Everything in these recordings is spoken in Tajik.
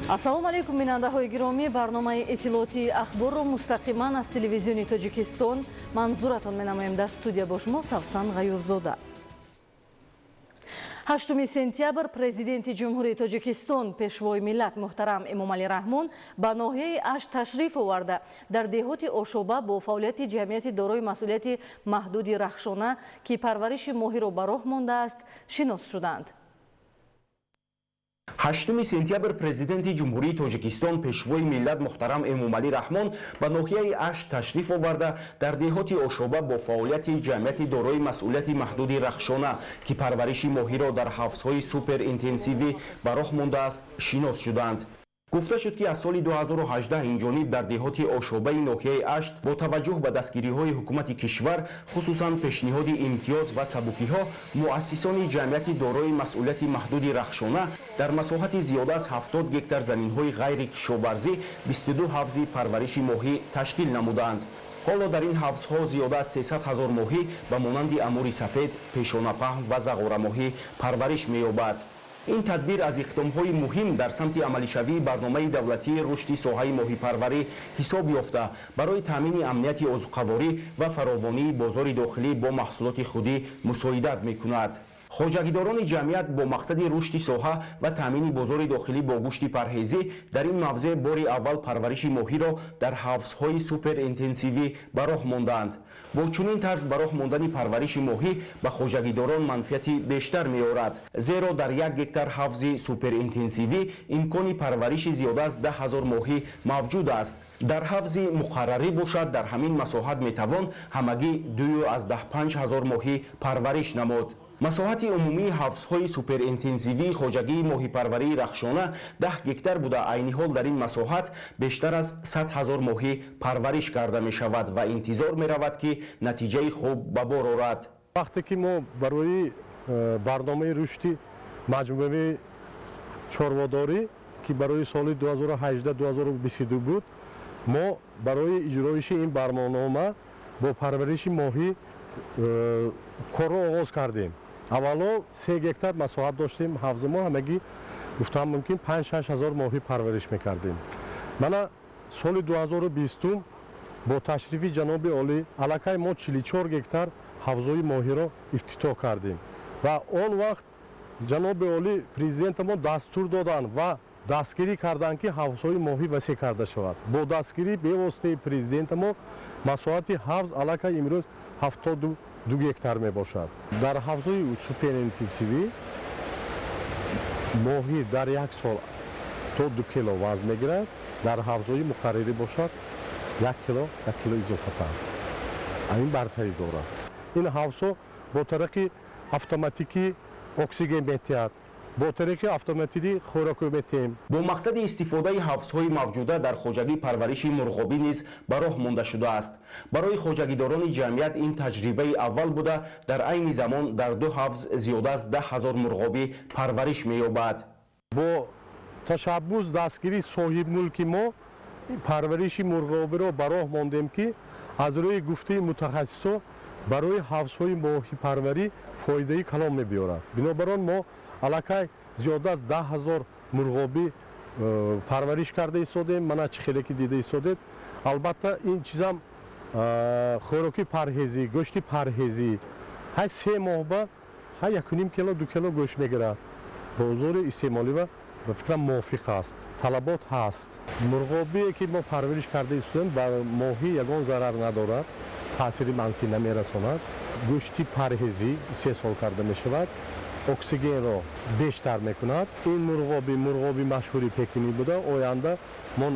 Ассалому алайкум, бинандаҳои гиромӣ. Барномаи иттилоотии Ахборро мустақиман аз Телевизиони Тоҷикистон манзуратон менамоем. Дар студия бо шумо Савсан Ғаюрзода. 8 сентябр Президенти Ҷумҳурии Тоҷикистон, Пешвои миллат муҳтарам Эмомалӣ Раҳмон ба ноҳияи Ашт ташриф оварда, дар деҳоти Ошоба бо фаъолияти ҷамъияти дорои масъулияти маҳдуди Рахшона, ки парвариши моҳиро ба роҳ мондааст, шинос шуданд. 8 сентябр Президенти Ҷумҳурии Тоҷикистон, Пешвои миллат муҳтарам Эмомалӣ Раҳмон ба ноҳияи Ашт ташриф оварда, дар деҳоти Ошоба бо фаъолияти ҷамъияти дорои масъулияти маҳдуди Рахшона, ки парвариши моҳиро дар ҳавзҳои суперинтенсивӣ ба роҳ мондааст, шинос шуданд. Гуфта шуд, ки аз соли 2018 инҷониб дар деҳоти Ошобаи ноҳияи Ашт бо таваҷҷӯҳ ба дастгириҳои ҳукумати кишвар, хусусан пешниҳоди имтиёз ва сабукиҳо, муассисони ҷамъияти дорои масъулияти маҳдуди Рахшона дар масоҳати зиёда аз 70 гектар заминҳои ғайрикишоварзӣ 22 ҳавзи парвариши моҳӣ ташкил намуданд. Ҳоло дар ин ҳавзҳо зиёда аз 300 ҳазор моҳӣ ба монанди амури сафед, пешонапаҳн ва зағорамоҳӣ парвариш меёбад. Ин тадбир аз иқдомҳои муҳим дар самти амалишавии барномаи давлатии рушди соҳаи моҳипарварӣ ҳисоб ёфта, барои таъмини амнияти озуқаворӣ ва фаровонии бозори дохилӣ бо маҳсулоти худӣ мусоидат мекунад. Хоҷагидорони ҷамъият бо мақсади рушди соҳа ва таъмини бозори дохилӣ бо гӯшти парҳезӣ дар ин мавзеъ бори аввал парвариши моҳиро дар ҳавзҳои суперинтенсивӣ ба роҳ мондаанд. Бо чунин тарз ба роҳ мондани парвариши моҳӣ ба хоҷагидорон манфиати бештар меорад, зеро дар як гектар ҳавзи суперинтенсивӣ имкони парвариши зиёда аз 10 000 моҳӣ мавҷуд аст. Дар ҳавзи муқаррарӣ бошад, дар ҳамин масоҳат метавон ҳамагӣ 2,5 ҳазор моҳӣ парвариш намуд. Масоҳати умумии ҳавзҳои суперинтенсивии хоҷагии моҳипарварии Рахшона 10 гектар буда, айни ҳол дар ин масоҳат бештар аз 100 000 моҳӣ парвариш карда мешавад ва интизор меравад, ки натиҷаи хуб ба бор орад. Вақте ки мо барои барномаи рушди маҷмӯаи чорводорӣ, ки барои соли 2018-2022 буд, мо барои иҷроиши ин барнома бо парвариши моҳӣ корро оғоз кардем. Аввало 3 гектар масоҳат доштем ҳавзи мо, ҳамагӣ, гуфтам мумкин, 5-6 ҳазор моҳӣ парвариш мекардем. Мана соли 2020 бо ташрифи ҷаноби олӣ аллакай мо 44 гектар ҳавзои моҳиро ифтитоҳ кардем ва он вақт ҷаноби олӣ, Президентамо, дастур доданд ва дастгирӣ карданд, ки ҳавзҳои моҳӣ васеъ карда шавад. Бо дастгирии бевоситаи Президентамо масоҳати ҳавз аллакай имрӯз 72 гектар мебошад. Дар ҳавзҳои суперинтенсивӣ моҳӣ дар як сол то 2 кило вазн мегирад, дар ҳавзҳои муқаррарӣ бошад, 1 кило, 1 кило изофатан. Ин бартарӣ дорад. Ин ҳавзҳо бо тариқи автоматикӣ оксиген метиҳад, бо тариқи автоматикӣ хӯроко метиҳем. Бо мақсади истифодаи ҳавзҳои мавҷуда дар хоҷагӣ парвариши мурғобӣ низ ба роҳ монда шудааст. Барои хоҷагидорони ҷамъият ин таҷрибаи аввал буда, дар айни замон дар ду ҳавз зиёда аз 10 000 мурғобӣ парвариш меёбад. Бо ташаббус, дастгирии соҳибмулки мо парвариши мурғобиро ба роҳ мондем, ки аз рӯи гуфтаи мутахассисо барои ҳавзҳои моҳипарварӣ фоидаи калон мебиёрад. Бинобар он мо аллакай зиёда аз 10 000 мурғобӣ парвариш карда истодем. Мана, чӣ хеле ки дида истодед, албатта, ин чизам хӯроки парҳезӣ, гӯшти парҳезӣ, ҳай 3 моҳ ба ҳай 1,5 кило, 2 кило гӯшт мегирад. Бозори истеъмолӣ ба фикрам мувофиқ аст, талабот ҳаст. Мурғобие ки мо парвариш карда истодем, ба моҳӣ ягон зарар надорад, таъсири манфӣ намерасонад. Гӯшти парҳезӣ истеҳсол карда мешавад, оксигенро бештар мекунад. Ин мурғоби, мурғоби машҳури пекинӣ буда, оянда мо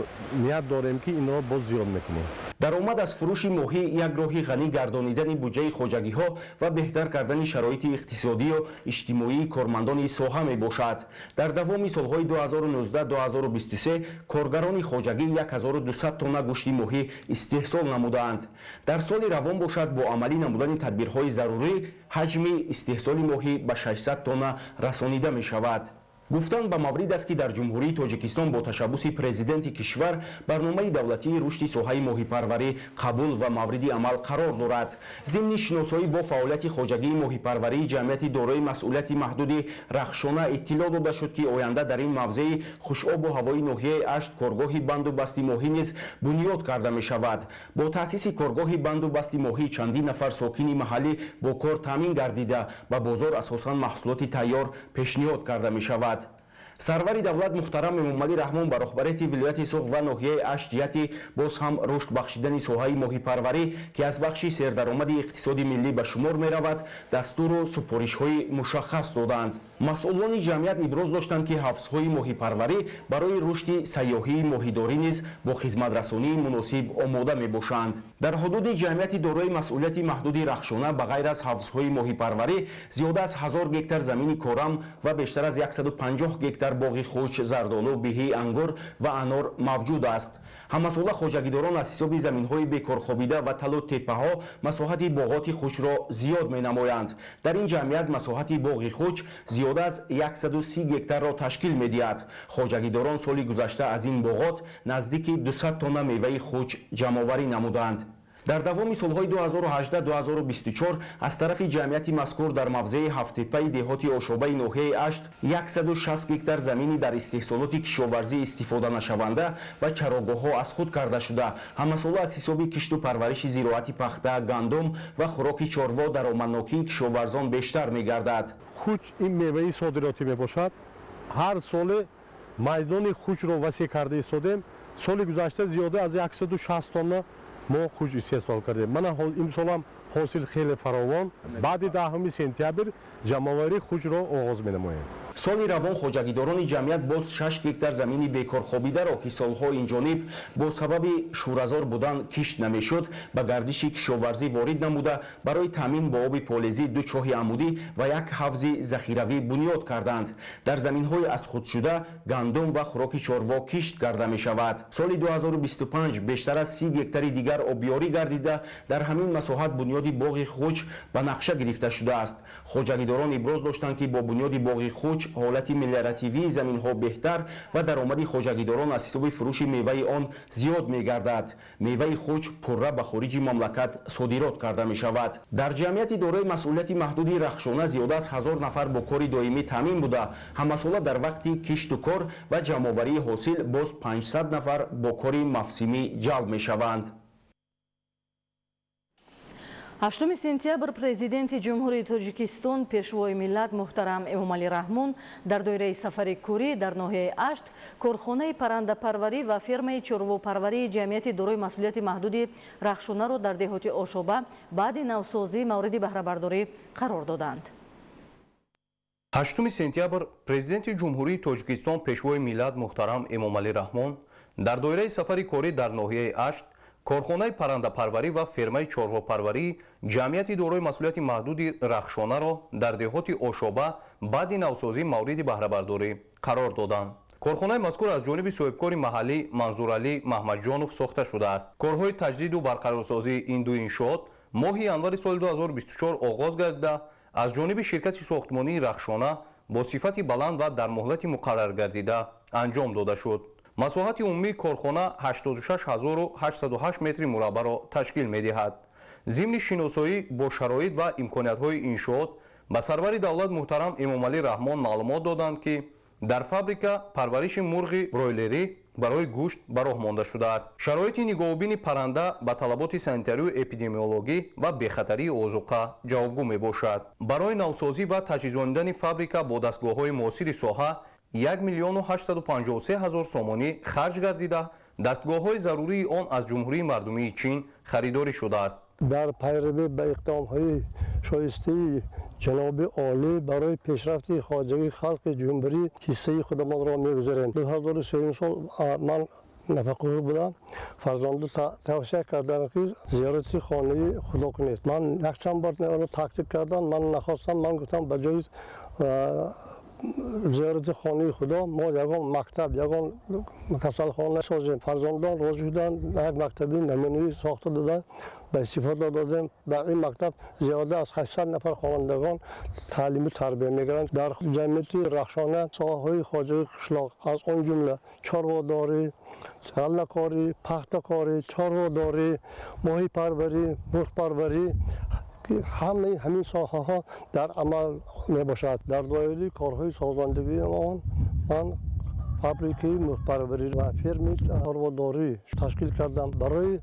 ният дорем, ки инро боз зиёд мекунем. Даромад аз фурӯши моҳӣ як роҳи ғанӣ гардонидани буҷаи хоҷагиҳо ва беҳтар кардани шароити иқтисодию иҷтимоии кормандони соҳа мебошад. Дар давоми солҳои 2019-2023 коргарони хоҷагӣ 1200 тонна гӯшти моҳӣ истеҳсол намудаанд. Дар соли равон бошад, бо амалӣ намудани тадбирҳои зарурӣ ҳаҷми истеҳсоли моҳӣ ба 600 тонна расонида мешавад. Гуфтан ба маврид аст, ки дар Ҷумҳурии Тоҷикистон бо ташаббуси президенти кишвар барномаи давлатии рушди соҳаи моҳипарварӣ қабул ва мавриди амал қарор дорад. Зимни шиносоӣ бо фаъолияти хоҷагии моҳипарварии ҷамъияти дорои масъулияти маҳдуди Рахшона иттилоъ дода шуд, ки оянда дар ин мавзеи хушобу ҳавои ноҳияи Ашт коргоҳи банду басти моҳӣ низ бунёд карда мешавад. Бо таъсиси коргоҳи банду басти моҳӣ чандин нафар сокини маҳаллӣ бо кор таъмин гардида, ба бозор асосан маҳсулоти тайёр пешниҳод карда мешавад. Сарвари давлат муҳтарам Эмомалӣ Раҳмон ба роҳбарияти вилояти Суғд ва ноҳияи Ашт ҷиҳати боз ҳам рушд бахшидани соҳаи моҳипарварӣ, ки аз бахши сердаромади иқтисоди миллӣ ба шумор меравад, дастуру супоришҳои мушаххас доданд. Масъулони ҷамъият иброз доштанд, ки ҳавзҳои моҳипарварӣ барои рушди сайёҳии моҳидорӣ низ бо хизматрасонии муносиб омода мебошанд. Дар ҳудуди ҷамъияти дорои масъулияти маҳдуди Рахшона ба ғайр аз ҳавзҳои моҳипарварӣ зиёда аз 1000 гектар замини корам ва бештар аз 150 гектар боғи хуч, зардолу, биҳӣ, ангур ва анор мавҷуд аст. Ҳамасола хоҷагидорон аз ҳисоби заминҳои бекорхобида ва талу теппаҳо масоҳати боғоти хучро зиёд менамоянд. Дар ин ҷамъият масоҳати боғи хуч зиёда аз 130 гектарро ташкил медиҳад. Хоҷагидорон соли гузашта аз ин боғот наздики 200 тонна меваи хуч ҷамъоварӣ намуданд. Дар давоми солҳои 2018-2024 аз тарафи ҷамъияти мазкур дар мавзеи Ҳафттеппаи деҳоти Ошобаи ноҳияи Ашт 160 гектар замини дар истеҳсолоти кишоварзӣ истифоданашаванда ва чарогоҳҳо аз худ карда шуда, ҳамасола аз ҳисоби кишту парвариши зироати пахта, гандум ва хӯроки чорво даромаднокии кишоварзон бештар мегардад. Хуч ин меваи содиротӣ мебошад. Ҳар соле майдони хучро васеъ карда истодем. Соли гузашта зиёда аз 160 тонна мо хуч истеҳсол кардем. Мана имсолам ҳосил хеле фаровон. Баъди 10 сентябр ҷамъоварии хучро оғоз менамоем. Соли равон хоҷагидорони ҷамъият боз 6 гектар замини бекорхобидаро, ки солҳо инҷониб бо сабаби шӯразор будан кишт намешуд, ба гардиши кишоварзӣ ворид намуда, барои таъмин бо оби полезӣ 2 чоҳи амудӣ ва як ҳавзи захиравӣ бунёд карданд. Дар заминҳои аз худшуда гандум ва хӯроки чорво кишт карда мешавад. Соли 2025 бештар аз 30 гектари дигар обиёрӣ гардида, дар ҳамин масоҳат бунёди боғи хуч ба нақша гирифта шудааст. Хоҷагидорон иброз доштанд, ки бо бунёди боғи хуч ҳолати мелиоративии заминҳо беҳтар ва даромади хоҷагидорон аз ҳисоби фурӯши меваи он зиёд мегардад. Меваи хуч пурра ба хориҷи мамлакат содирот карда мешавад. Дар ҷамъияти дорои масъулияти маҳдуди Рахшона зиёда аз 1000 нафар бо кори доимӣ таъмин буда, ҳамасола дар вақти кишту кор ва ҷамъоварии ҳосил боз 500 нафар бо кори мавсимӣ ҷалб мешаванд. 8 сентябр президенти Ҷумҳурии Тоҷикистон, пешвои миллат муҳтарам Эмомалӣ Раҳмон дар доираи сафари корӣ дар ноҳияи Ашт корхонаи паррандапарварӣ ва фермаи чорвопарварии ҷамъияти дорои масъулияти маҳдуди Рахшонаро дар деҳоти Ошоба баъди навсозӣ мавриди баҳрабардорӣ қарор доданд. 8 сентябр президенти Ҷумҳурии Тоҷикистон, пешвои миллат муҳтарам Эмомалӣ Раҳмон дар доираи сафари корӣ дар ноҳияи Ашт корхонаи паррандапарварӣ ва фермаи чорвопарварии ҷамъияти дорои масъулияти маҳдуди Рахшонаро дар деҳоти Ошоба баъди навсозӣ мавриди баҳрабардорӣ қарор доданд. Корхонаи мазкур аз ҷониби соҳибкори маҳаллӣ Манзуралӣ Маҳмадҷонов сохта шудааст. Корҳои таҷдиду барқарорсозии ин ду иншоот моҳи январи соли 2024 оғоз гардида, аз ҷониби ширкати сохтмонии Рахшона бо сифати баланд ва дар муҳлати муқарраргардида анҷом дода шуд. Масоҳати умумии корхона 86808 метри мураббаъро ташкил медиҳад. Зимни шиносоӣ бо шароит ва имкониятҳои иншоот ба сарвари давлат муҳтарам Эмомалӣ Раҳмон маълумот доданд, ки дар фабрика парвариши мурғи бройлерӣ барои гӯшт ба роҳ монда шудааст. Шароити нигоҳубини парранда ба талаботи санитарию эпидемиологӣ ва бехатарии озуқа ҷавобгӯ мебошад. Барои навсозӣ ва таҷҳизонидани фабрика бо дастгоҳҳои муосири соҳа 1 853 000 сомонӣ харҷ гардида, дастгоҳҳои зарурии он аз Ҷумҳурии Мардумии Чин харидорӣ шудааст. Дар пайравӣ ба иқдомҳои шоистаи ҷаноби олӣ барои пешрафти хоҷагии халқи ҷумҳурӣ ҳиссаи худамонро мегузарем. 2003 сол ман нафақахӯр будам. Фарзанду тавсия кардам, ки зиёрати хонаи худо кунед. Ман якчанд бор таъкид кардам, ман нахостам. Ман гуфтам, ба ҷои зиёрати хонаи худо мо ягон мактаб, ягон касалхона созем. Фарзандон розӣ шуданд, як мактаби намунавӣ сохта доданд. ба истифода додем. Дар ин мактаб зиёда аз 800 нафар хонандагон таълиму тарбия мегиранд. Дар ҷамъияти Рахшона соҳаҳои хоҷагии қишлоқ, аз он ҷумла чорводорӣ, ғаллакорӣ, пахтакорӣ, чорводорӣ, моҳипарварӣ, мурғпарварӣ, ҳамаи ҳамин соҳаҳо дар амал мебошад. Дар доираи корҳои созандагии он ман фабрикаи мурғпарварӣ ва фермаи чорводорӣ ташкил кардам. Барои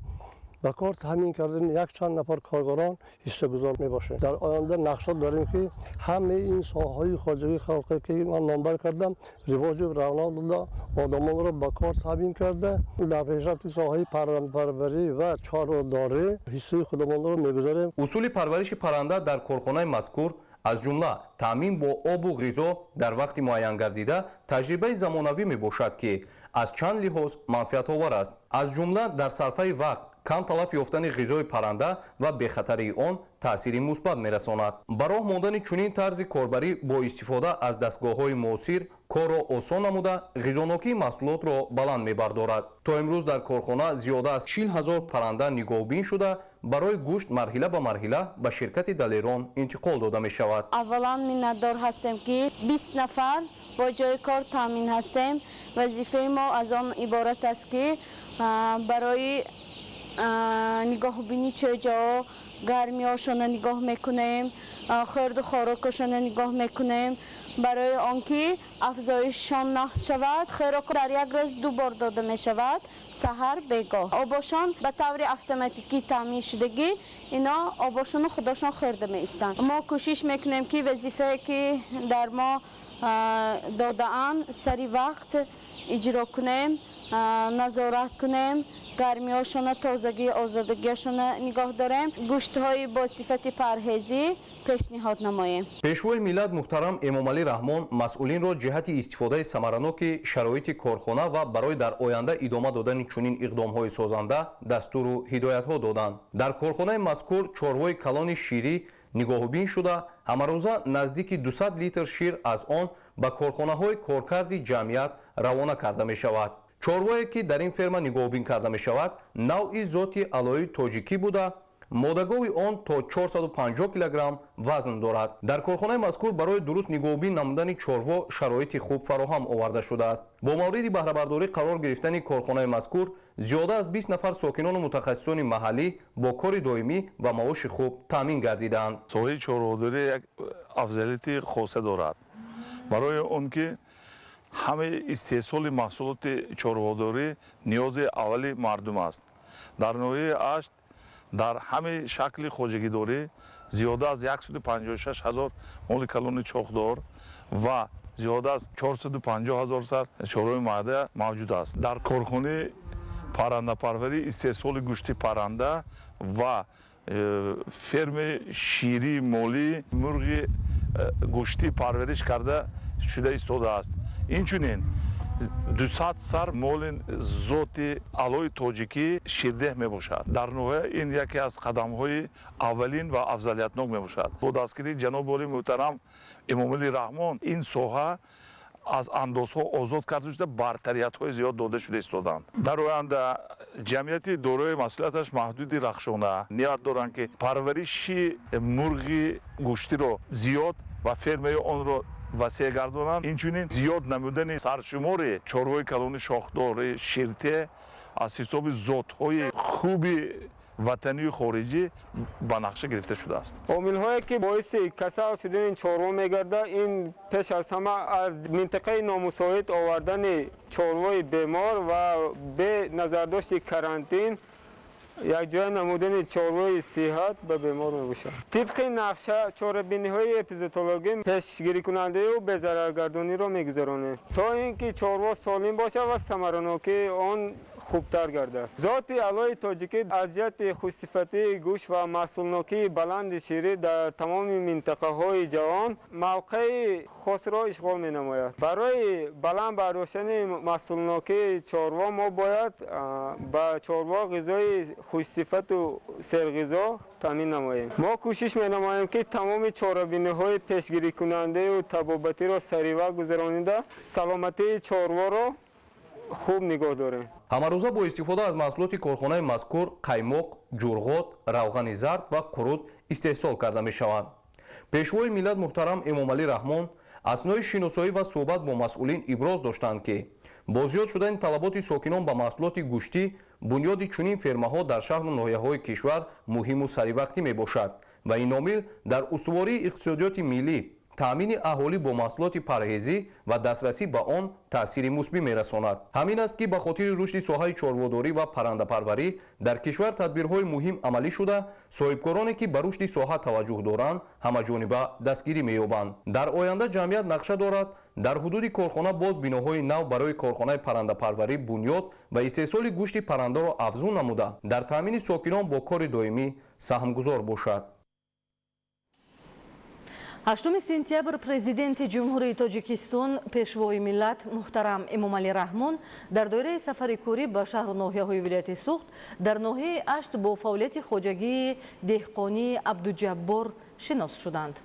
ба кор таъмин кардани якчанд нафар коргарон ҳиссагузор мебошем. Дар оянда нақша дорем, ки ҳамаи ин соҳаҳои хоҷагии халқе, ки ман номбар кардам, ривоҷу равнақ дода, одамонро ба кор таъмин карда, дар пешрафти соҳаи паррандапарварӣ ва чорводорӣ ҳиссаи худамонро мегузорем. Усули парвариши парранда дар корхонаи мазкур, аз ҷумла таъмин бо обу ғизо дар вақти муайянгардида, таҷрибаи замонавӣ мебошад, ки аз чанд лиҳоз манфиатовар аст, аз ҷумла дар сарфаи вақт, кам талаф ёфтани ғизои парранда ва бехатарии он таъсири мусбат мерасонад. Ба роҳ мондани чунин тарзи корбарӣ бо истифода аз дастгоҳҳои муосир корро осон намуда, ғизонокии маҳсулотро баланд мебардорад. То имрӯз дар корхона зиёда аз 40 000 парранда нигоҳубин шуда, барои гӯшт марҳила ба марҳила ба ширкати Далерон интиқол дода мешавад. Аввалан, миннатдор ҳастем, ки 20 нафар бо ҷои кор таъмин ҳастем. Вазифаи мо аз он иборат аст, ки барои нигоҳубини чӯҷаҳо, гармиҳошона нигоҳ мекунем, хӯрду хӯрокошона нигоҳ мекунем, барои он ки афзоишшон нағз шавад. Хӯрок дар як рӯз ду бор дода мешавад: саҳар, бегоҳ. Обошон ба таври автоматикӣ таъмин шудагӣ, ино обошону худошон хӯрда меистанд. Мо кӯшиш мекунем, ки вазифае, ки дар мо додаанд, сари вақт иҷро кунем, назорат кунем, гармиҳошона, тозагии озодагиашона нигоҳ дорем, гӯштҳои бо сифати парҳезӣ пешниҳод намоем. Пешвои миллат муҳтарам Эмомалӣ Раҳмон масъулинро ҷиҳати истифодаи самараноки шароити корхона ва барои дар оянда идома додани чунин иқдомҳои созанда дастуру ҳидоятҳо доданд. Дар корхонаи мазкур чорвои калони ширӣ нигоҳубин шуда, ҳамарӯза наздики 200 литр шир аз он ба корхонаҳои коркарди ҷамъият равона карда мешавад. Чорвое, ки дар ин ферма нигоҳубин карда мешавад, навъи зоти алои тоҷикӣ буда, модагови он то 450 килограмм вазн дорад. Дар корхонаи мазкур барои дуруст нигоҳубин намудани чорво шароити хуб фароҳам оварда шудааст. Бо мавриди баҳрабардорӣ қарор гирифтани корхонаи мазкур зиёда аз 20 нафар сокинону мутахассисони маҳаллӣ бо кори доимӣ ва маоши хуб таъмин гардидаанд. Соҳаи чорводорӣ як афзалияти хоса дорад, барои он ки ҳамаи истеҳсоли маҳсулоти чорводорӣ ниёзи аввали мардум аст. Дар ноҳияи Ашт дар ҳамаи шакли хоҷагидорӣ зиёда аз 156 ҳазор моли калони чохдор ва зиёда аз 450 ҳазор сар чорвои майда мавҷуд аст. Дар корхонаи паррандапарварӣ истеҳсоли гӯшти парранда ва фермаи ширии молӣ, мурғи гӯштӣ парвариш карда шуда истодааст. Инчунин 200 сар моли зоти алои тоҷикӣ ширдеҳ мебошад. Дар ноҳия ин яке аз қадамҳои аввалин ва афзалиятнок мебошад. Бо дастгирии ҷаноби олии муҳтарам Эмомалӣ Раҳмон ин соҳа аз андозҳо озод карда шуда, бартариятҳои зиёд дода шуда истоданд. Дар оянда ҷамъияти дорои масъулияташ маҳдуди Рахшона ният доранд, ки парвариши мурғи гӯштиро зиёд ва фермаи онро васеъ гардонанд. Инчунин зиёд намудани саршумори чорвои калони шохдори ширте аз ҳисоби зотҳои хуби ватанию хориҷӣ ба нақша гирифта шудааст. Омилҳое, ки боиси касал шудани чорво мегардад, ин пеш аз ҳама аз минтақаи номусоид овардани чорвои бемор ва бе назардошти карантин якҷоя намудани чорвои сиҳат ба бемор мебошад. Тибқи нақша, чорабиниҳои эпизоотологӣ, пешгирикунандаю безараргардониро мегузаронем, то ин ки чорво солим бошад ва самаранокии он хубтар гардад. Зоти алои тоҷикӣ аз ҷиҳати хушсифатии гӯшт ва маҳсулнокии баланди ширӣ дар тамоми минтақаҳои ҷаҳон мавқеи хосро ишғол менамояд. Барои баланд бардоштани маҳсулнокии чорво мо бояд ба чорво ғизои хушсифату серғизо таъмин намоем. Мо кӯшиш менамоем, ки тамоми чорабиниҳои пешгирикунандаю табобатиро саривақт гузаронида, саломатии чорворо хуб нигоҳ дорем. Ҳамарӯза бо истифода аз маҳсулоти корхонаи мазкур қаймоқ, ҷурғот, равғани зард ва қурут истеҳсол карда мешаванд. Пешвои миллат муҳтарам Эмомалӣ Раҳмон аснои шиносоӣ ва суҳбат бо масъулин иброз доштанд, ки бо зиёд шудани талаботи сокинон ба маҳсулоти гӯштӣ бунёди чунин фермаҳо дар шаҳру ноҳияҳои кишвар муҳиму саривақтӣ мебошад ва ин омил дар устувории иқтисодиёти миллӣ, таъмини аҳолӣ бо маҳсулоти парҳезӣ ва дастрасӣ ба он таъсири мусбӣ мерасонад. Ҳамин аст, ки ба хотири рушди соҳаи чорводорӣ ва паррандапарварӣ дар кишвар тадбирҳои муҳим амалӣ шуда, соҳибкороне, ки ба рушди соҳа таваҷҷӯҳ доранд, ҳамаҷониба дастгирӣ меёбанд. Дар оянда ҷамъият нақша дорад дар ҳудуди корхона боз биноҳои нав барои корхонаи паррандапарварӣ бунёд ва истеҳсоли гӯшти паррандаро афзун намуда, дар таъмини сокинон бо кори доимӣ саҳмгузор бошад. 8 сентябр Президенти Ҷумҳурии Тоҷикистон, Пешвои миллат муҳтарам Эмомалӣ Раҳмон дар доираи сафари корӣ ба шаҳру ноҳияҳои вилояти Суғд дар ноҳияи Ашт бо фаъолияти хоҷагии деҳқонии Абдуҷаббор шинос шуданд.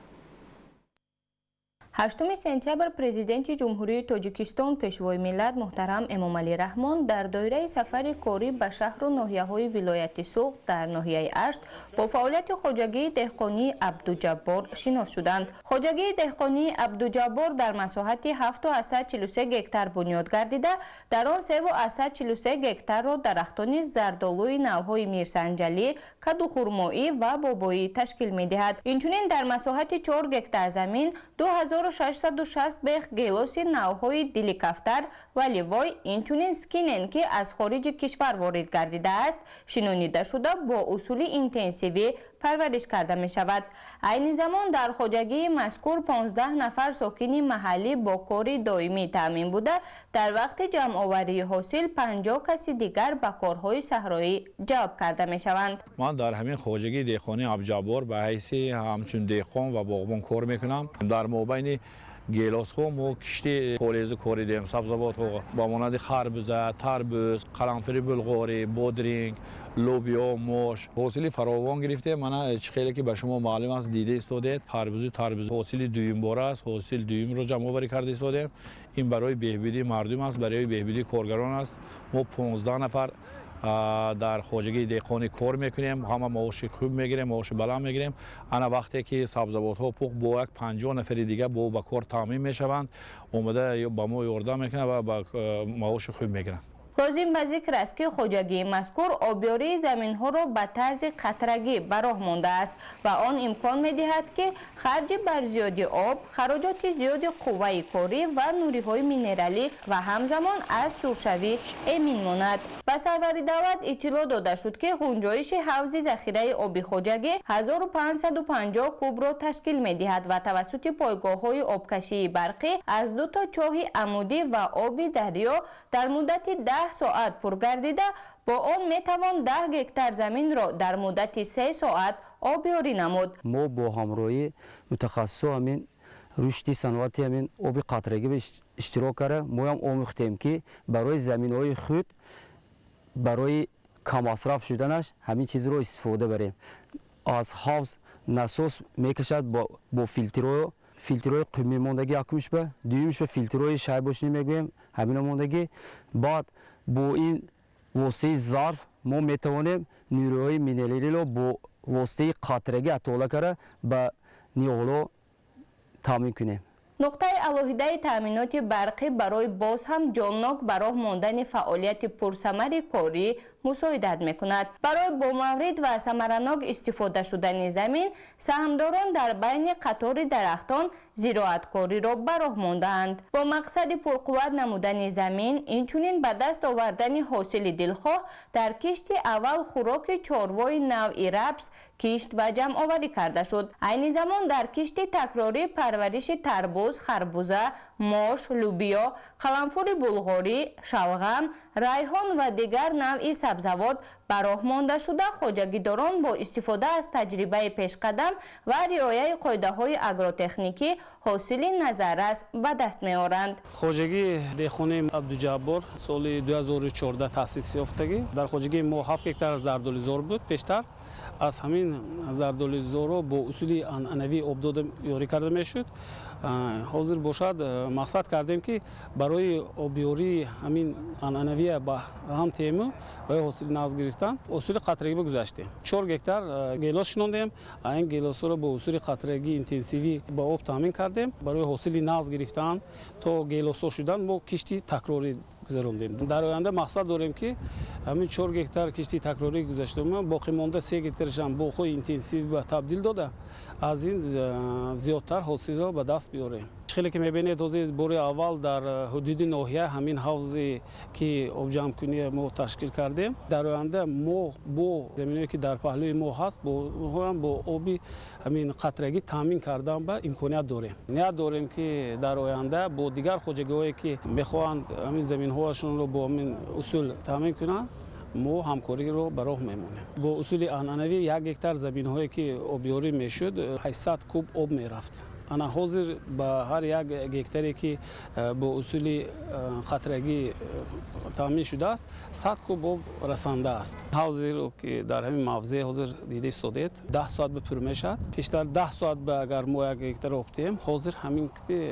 8 сентябр Президенти Ҷумҳурии Тоҷикистон, Пешвои миллат муҳтарам Эмомалӣ Раҳмон дар доираи сафари корӣ ба шаҳру ноҳияҳои вилояти Суғд дар ноҳияи Ашт бо фаъолияти хоҷагии деҳқонии Абдуҷаббор шинос шуданд. Хоҷагии деҳқонии Абдуҷаббор дар масоҳати 7,43 гектар бунёд гардида, дар он 3,43 гектарро дарахтони зардолуи навъҳои Мирсанҷалӣ, кадухурмоӣ ва бобоӣ ташкил медиҳад. Инчунин дар масоҳати 4 гектар замин 2660 бех гелоси навъҳои диликафтар ва ливой, инчунин скинен, ки аз хориҷи кишвар ворид гардидааст, шинонида шуда бо усули интенсивӣ парвариш карда мешавад. Айни замон дар хоҷагии мазкур 15 нафар сокини маҳаллӣ бо кори доимӣ таъмин буда, дар вақти ҷамъоварии ҳосил 50 каси дигар ба корҳои саҳроӣ ҷалб карда мешаванд. Ман дар ҳамин хоҷагии деҳқонии Абдуҷаббор ба ҳайси ҳамчун деҳқон ва боғбон кор мекунам. Дар мобайни гелосҳо мо кишти полезу коридем, сабзавотҳо ба монанди харбуза, тарбуз, қаламфири булғорӣ, бодринг, лӯбиё, мош. Ҳосили фаровон гирифтем. Мана чӣ хеле ки ба шумо маълум аст, дида истодед. Харбузу тарбуз ҳосили дуюмбора аст, ҳосил дуюмро ҷамъоварӣ карда истодем. Ин барои беҳбудии мардум аст, барои беҳбудии коргарон аст. Мо 15 нафар дар хоҷагии деҳқонӣ кор мекунем, ҳама маоши хуб мегирем, маоши баланд мегирем. Ана вақте ки сабзавотҳо пухт, бо як 50 нафари дига бо ба кор таъмин мешаванд, омада ба мо ёрдам мекунанд ва ба маоши хуб мегиранд. Лозим ба зикр аст, ки хоҷагии мазкур обёрии заминҳоро ба тарзи қатрагӣ ба роҳ мондааст ва он имкон медиҳад, ки харҷи барзиёди об, хароҷоти зиёди қувваи корӣ ва нуриҳои минералӣ ва ҳамзамон аз шуршавӣ эмин монад. Ба сарвари давлат иттилоъ дода шуд, ки ғунҷоиши ҳавзи захираи оби хоҷагӣ 1550 кубро ташкил медиҳад ва тавассути пойгоҳҳои обкашии барқӣ аз ду то чоҳи амудӣ ва оби дарё дар муддати 10 соат пургардида, бо он метавон 10 гектар заминро дар муддати 3 соат обёрӣ намуд. Мо бо ҳамроҳии мутахассисо ҳамин рушди саноати ҳамин оби қатрагӣ иштирок карда, моям омӯхтем, ки барои заминҳои худ барои каммасраф шуданаш ҳамин чизро истифода барем. Аз ҳавз насос мекашад бо филтрҳои қумӣ мондагӣ якумишба, дуюмишба филтрҳои шайбошинӣ мегӯем, ҳамино мондагӣ. Баъд бо ин воситаи зарф мо метавонем нуриҳои минералиро бо воситаи қатрагӣ атола карда ба ниҳолҳо таъмин кунем. Нуқтаи алоҳидаи таъминоти барқӣ барои боз ҳам ҷоннок ба роҳ мондани фаъолияти пурсамари корӣ мусоидат мекунад. Барои бомаврид ва самаранок истифода шудани замин, саҳмдорон дар байни қатори дарахтон зироаткориро ба роҳ мондаанд. Бо мақсади пурқувват намудани замин, инчунин ба даст овардани ҳосили дилхоҳ, дар кишти аввал хӯроки чорвои навъи рапс кишт ва ҷамъоварӣ карда шуд. Айни замон дар кишти такрорӣ парвариши тарбуз, харбуза, мош, лӯбиё, қаламфури булғорӣ, шалғам, райҳон ва дигар навъи сабзавот ба роҳ монда шуда, хоҷагидорон бо истифода аз таҷрибаи пешқадам ва риояи қоидаҳои агротехникӣ ҳосили назаррас ба даст меоранд. Хоҷагии деҳқонии Абдуҷаббор соли 2014 таъсис ёфтагӣ. Дар хоҷагии мо 7 гектар зардолизор буд пештар. Аз ҳамин зардолизорро бо усули анъанавии обдода ёрӣ карда мешуд. Ҳозир бошад мақсад кардем, ки барои обёрии ҳамин анъанавия ба ҳам тему барои ҳосили нағз гирифтан усули қатрагӣ гузаштем. 4 гектар гелос шинондем. Ин гелосҳоро бо усули қатрагӣ интенсивӣ ба об таъмин кардем. Барои ҳосили нағз гирифтан то гелосҳо шудан мо кишти такрорӣ гузарондем. Дар оянда мақсад дорем, ки ҳамин 4 гектар кишти такрорӣ гузаштем, боқимонда 3 гектарашам боғҳои интенсив ба табдил дода, аз ин зиёдтар ҳосилро ба даст биёрем. Хеле ки мебинед, ҳозир бори аввал дар ҳудуди ноҳия ҳамин ҳавзе ки обҷамъкунӣ мо ташкил кардем. Дар оянда мо бо заминое ки дар паҳлӯи мо ҳаст, бо оби ҳамин қатрагӣ таъмин кардан ба имконият дорем. Ният дорем, ки дар оянда бо дигар хоҷагиҳое ки мехоҳанд ҳамин заминҳояшонро бо ҳамин усул таъмин кунанд, мо ҳамкориро ба роҳ мемонем. Бо усули анъанавӣ 1 гектар заминҳое ки обёрӣ мешуд, 800 куб об мерафт. Ана ҳозир ба ҳар 1 гектаре ки бо усули қатрагӣ таъмин шудааст, 100 куб об расанда аст. Ҳозир ки дар ҳамин мавзеъ ҳозир дида истодед, 10 соат ба пур мешавад. Пештар 10 соат ба агар мо 1 гектар об диҳем, ҳозир ҳамин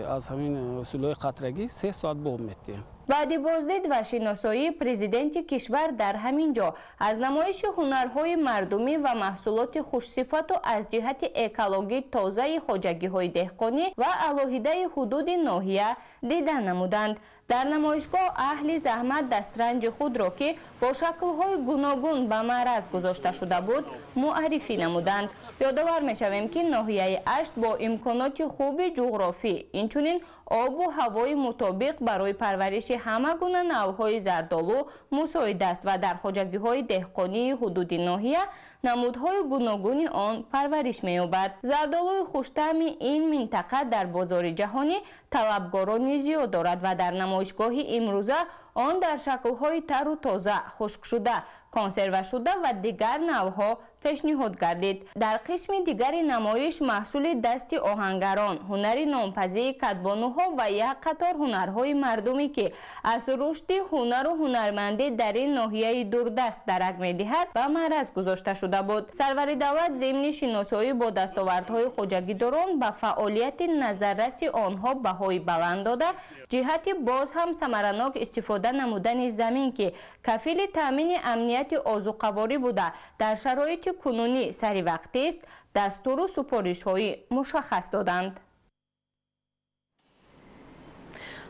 аз ҳамин усулҳои қатрагӣ 3 соат ба об медиҳем. Баъди боздид ва шиносоии президенти кишвар дар ҳамин ҷо аз намоиши ҳунарҳои мардумӣ ва маҳсулоти хушсифату аз ҷиҳати экологӣ тозаи хоҷагиҳои деҳқонӣ ва алоҳидаи ҳудуди ноҳия дида намуданд. Дар намоишгоҳ аҳли заҳмат дастранҷи худро, ки бо шаклҳои гуногун ба маъраз гузошта шуда буд, муаррифӣ намуданд. Ёдовар мешавем, ки ноҳияи Ашт бо имконоти хуби ҷуғрофӣ, инчунин обу ҳавои мутобиқ барои парвариши ҳама гуна навъҳои зардолу мусоид аст ва дар хоҷагиҳои деҳқонии ҳудуди ноҳия намудҳои гуногуни он парвариш меёбад. Зардолуи хуштаъми ин минтақа дар бозори ҷаҳонӣ талабгорони зиёд дорад ва дар намоишгоҳи имрӯза он дар шаклҳои тару тоза, хушкшуда, консервашуда ва дигар навъҳо пешниҳод гардид. Дар қисми дигари намоиш маҳсули дасти оҳангарон, ҳунари нонпазии кадбонуҳо ва як қатор ҳунарҳои мардумӣ, ки аз рушди ҳунару ҳунармандӣ дар ин ноҳияи дурдаст дарак медиҳад, ба маъраз гузошта шуда буд. Сарвари давлат зимни шиносоӣ бо дастовардҳои хоҷагидорон ба фаъолияти назарраси онҳо баҳои баланд дода, ҷиҳати боз ҳам самаранок истифода намудани замин, ки кафили таъмини амнияти озуқаворӣ буда, дар шароити кунунӣ саривақтист, дастуру супоришҳои мушаххас доданд.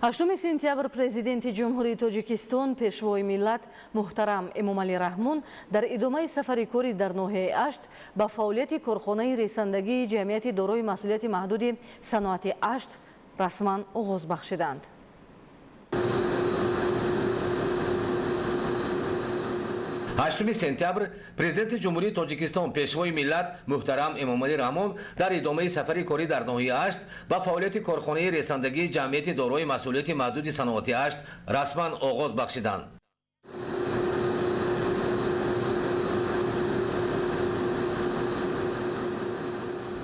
8 сентябр президенти Ҷумҳурии Тоҷикистон, пешвои миллат муҳтарам Эмомалӣ Раҳмон дар идомаи сафари корӣ дар ноҳияи Ашт ба фаъолияти корхонаи ресандагии ҷамъияти дорои масъулияти маҳдуди саноати Ашт расман оғоз бахшиданд. 8 сентябр президенти Ҷумҳурии Тоҷикистон, пешвои миллат муҳтарам Эмомалӣ Раҳмон дар идомаи сафари корӣ дар ноҳияи Ашт ба фаъолияти корхонаи ресандагии ҷамъияти дорои масъулияти маҳдуди саноати Ашт расман оғоз бахшиданд.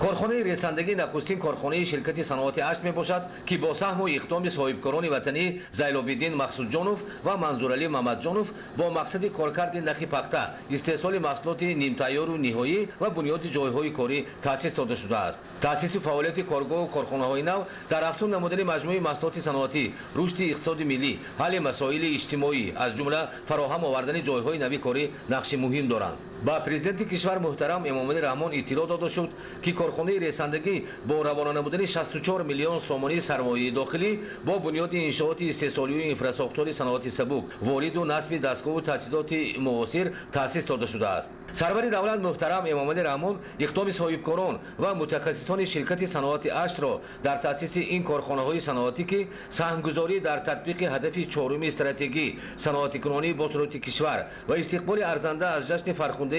Корхонаи ресандагӣ нахустин корхонаи ширкати саноати Ашт мебошад, ки бо саҳму иқдоми соҳибкорони ватанӣ Зайлобиддин Мақсудҷонов ва Манзуралӣ Мамадҷонов бо мақсади коркарди нахи пахта, истеҳсоли маҳсулоти нимтайёру ниҳоӣ ва бунёди ҷойҳои корӣ таъсис дода шудааст. Таъсиси фаъолияти коргоҳу корхонаҳои нав дар афзун намудани маҷмӯи маҳсулоти саноатӣ, рушди иқтисоди миллӣ, ҳалли масоили иҷтимоӣ, аз ҷумла фароҳам овардани ҷойҳои нави корӣ нақши муҳим доранд. Ба президенти кишвар муҳтарам Эмомалӣ Раҳмон иттилоъ дода шуд, ки корхонаи ресандагӣ бо равона намудани 64 миллион сомонии сармояи дохилӣ бо бунёди иншооти истеҳсолию инфрасохтори саноати сабук, вориду насби дастгоҳу таҷҳизоти муосир таъсис дода шудааст. Сарвари давлат муҳтарам Эмомалӣ Раҳмон иқдоми соҳибкорон ва мутахассисони ширкати саноати Аштро дар таъсиси ин корхонаҳои саноатӣ, ки саҳмгузорӣ дар татбиқи ҳадафи чоруми стратегӣ саноатикунонии босуръати кишвар ва истиқболи арзанда аз ҷашни фархундаи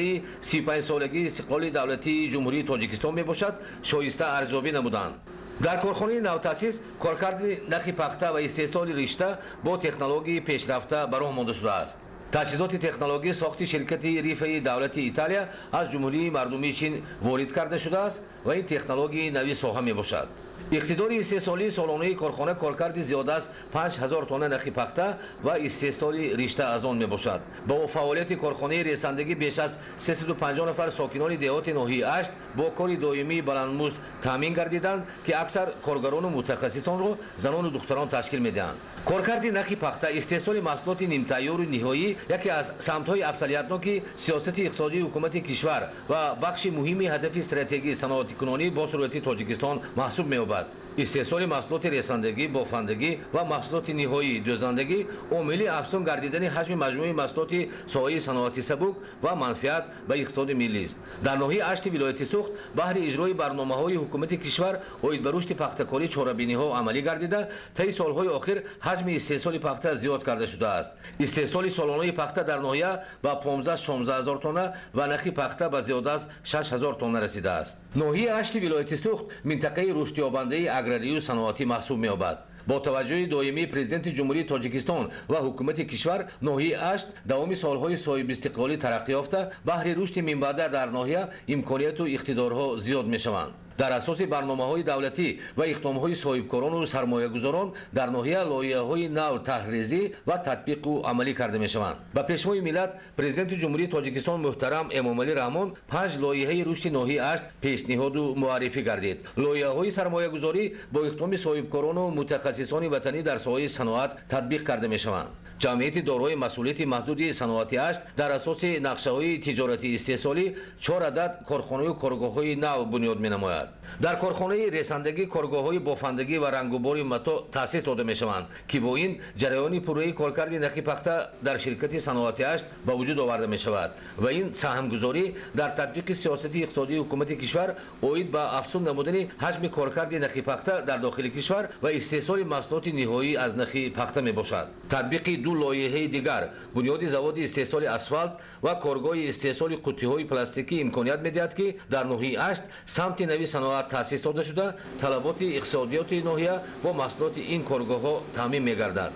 35-солагии истиқлоли давлатии Ҷумҳурии Тоҷикистон мебошад, шоиста арзёбӣ намуданд. Дар корхонаи навтаъсис коркарди нахи пахта ва истеҳсоли ришта бо технологияи пешрафта ба роҳ монда шудааст. Таҷҳизоти технологӣ сохти ширкати Рифаи давлати Италия аз Ҷумҳурии Мардумии Чин ворид карда шудааст ва ин технологияи нави соҳа мебошад. Иқтидори истеҳсолии солонаи корхона коркарди зиёда аз 5000 тонна нахи пахта ва истеҳсоли ришта аз он мебошад. Бо фаъолияти корхонаи ресандагӣ беш аз 350 нафар сокинони деҳоти ноҳияи Ашт бо кори доимии баландмузд таъмин гардиданд, ки аксар коргарону мутахассисонро занону духтарон ташкил медиҳанд. Коркарди нахи пахта, истеҳсоли маҳсулоти нимтайёру ниҳоӣ яке аз самтҳои афзалиятноки сиёсати иқтисодии ҳукумати кишвар ва бахши муҳими ҳадафи стратегии саноатикунонӣ бо суръати Тоҷикистон маҳсуб меёбад. Истеҳсоли маҳсулоти ресандагӣ, бофандагӣ ва маҳсулоти ниҳоии дӯзандагӣ омили афзун гардидани ҳаҷми маҷмӯи маҳсулоти соҳаи саноати сабук ва манфиат ба иқтисоди миллист. Дар ноҳияи Ашти вилояти Суғд баҳри иҷрои барномаҳои ҳукумати кишвар оид ба рушди пахтакорӣ чорабиниҳо амалӣ гардида, таи солҳои охир ҳаҷми истеҳсоли пахта зиёд карда шудааст. Истеҳсоли солонаи пахта дар ноҳия ба 15-16 ҳазор тонна ва нахи пахта ба зиёда аз 6 ҳазор тонна расидааст. Ноҳияи Ашти вилояти Суғд минтақаи рушдёбандаи аграрию саноатӣ маҳсуб меёбад. Бо таваҷҷӯҳи доимии Президенти Ҷумҳурии Тоҷикистон ва ҳукумати кишвар, ноҳияи Ашт давоми солҳои соҳибистиқлолӣ тараққӣ ёфта, баҳри рушди минбаъда дар ноҳия имконияту иқтидорҳо зиёд мешаванд. Дар асоси барномаҳои давлатӣ ва иқдомҳои соҳибкорону сармоягузорон дар ноҳия лоиҳаҳои нав таҳризӣ ва татбиқу амалӣ карда мешаванд. Ба Пешвои миллат, Президенти Ҷумҳурии Тоҷикистон муҳтарам Эмомалӣ Раҳмон 5 лоиҳаи рушди ноҳияи Ашт пешниҳоду муаррифӣ гардид. Лоиҳаҳои сармоягузорӣ бо иқдоми соҳибкорону мутахассисони ватанӣ дар соҳаи саноат татбиқ карда мешаванд. Ҷамъияти дорои масъулияти маҳдуди саноати Ашт дар асоси нақшаҳои тиҷоратии истеҳсолӣ 4 адад корхонаю коргоҳҳои нав бунёд менамояд. Дар корхонаи ресандагӣ коргоҳҳои бофандагӣ ва рангубори матоъ таъсис дода мешаванд, ки бо ин ҷараёни пурраи коркарди нахи пахта дар ширкати саноати Ашт ба вуҷуд оварда мешавад ва ин саҳмгузорӣ дар татбиқи сиёсати иқтисодии ҳукумати кишвар оид ба афзун намудани ҳаҷми коркарди нахи пахта дар дохили кишвар ва истеҳсоли маҳсулоти ниҳоӣ аз нахи пахта мебошад. Татбиқи 2 лоиҳаи дигар, бунёди заводи истеҳсоли асфалт ва коргоҳи истеҳсоли қуттиҳои пластикӣ имконият медиҳад, ки дар ноҳияи Ашт самти нави саноат таъсис дода шуда, талаботи иқтисодиёти ноҳия бо маҳсулоти ин коргоҳҳо таъмин мегардад.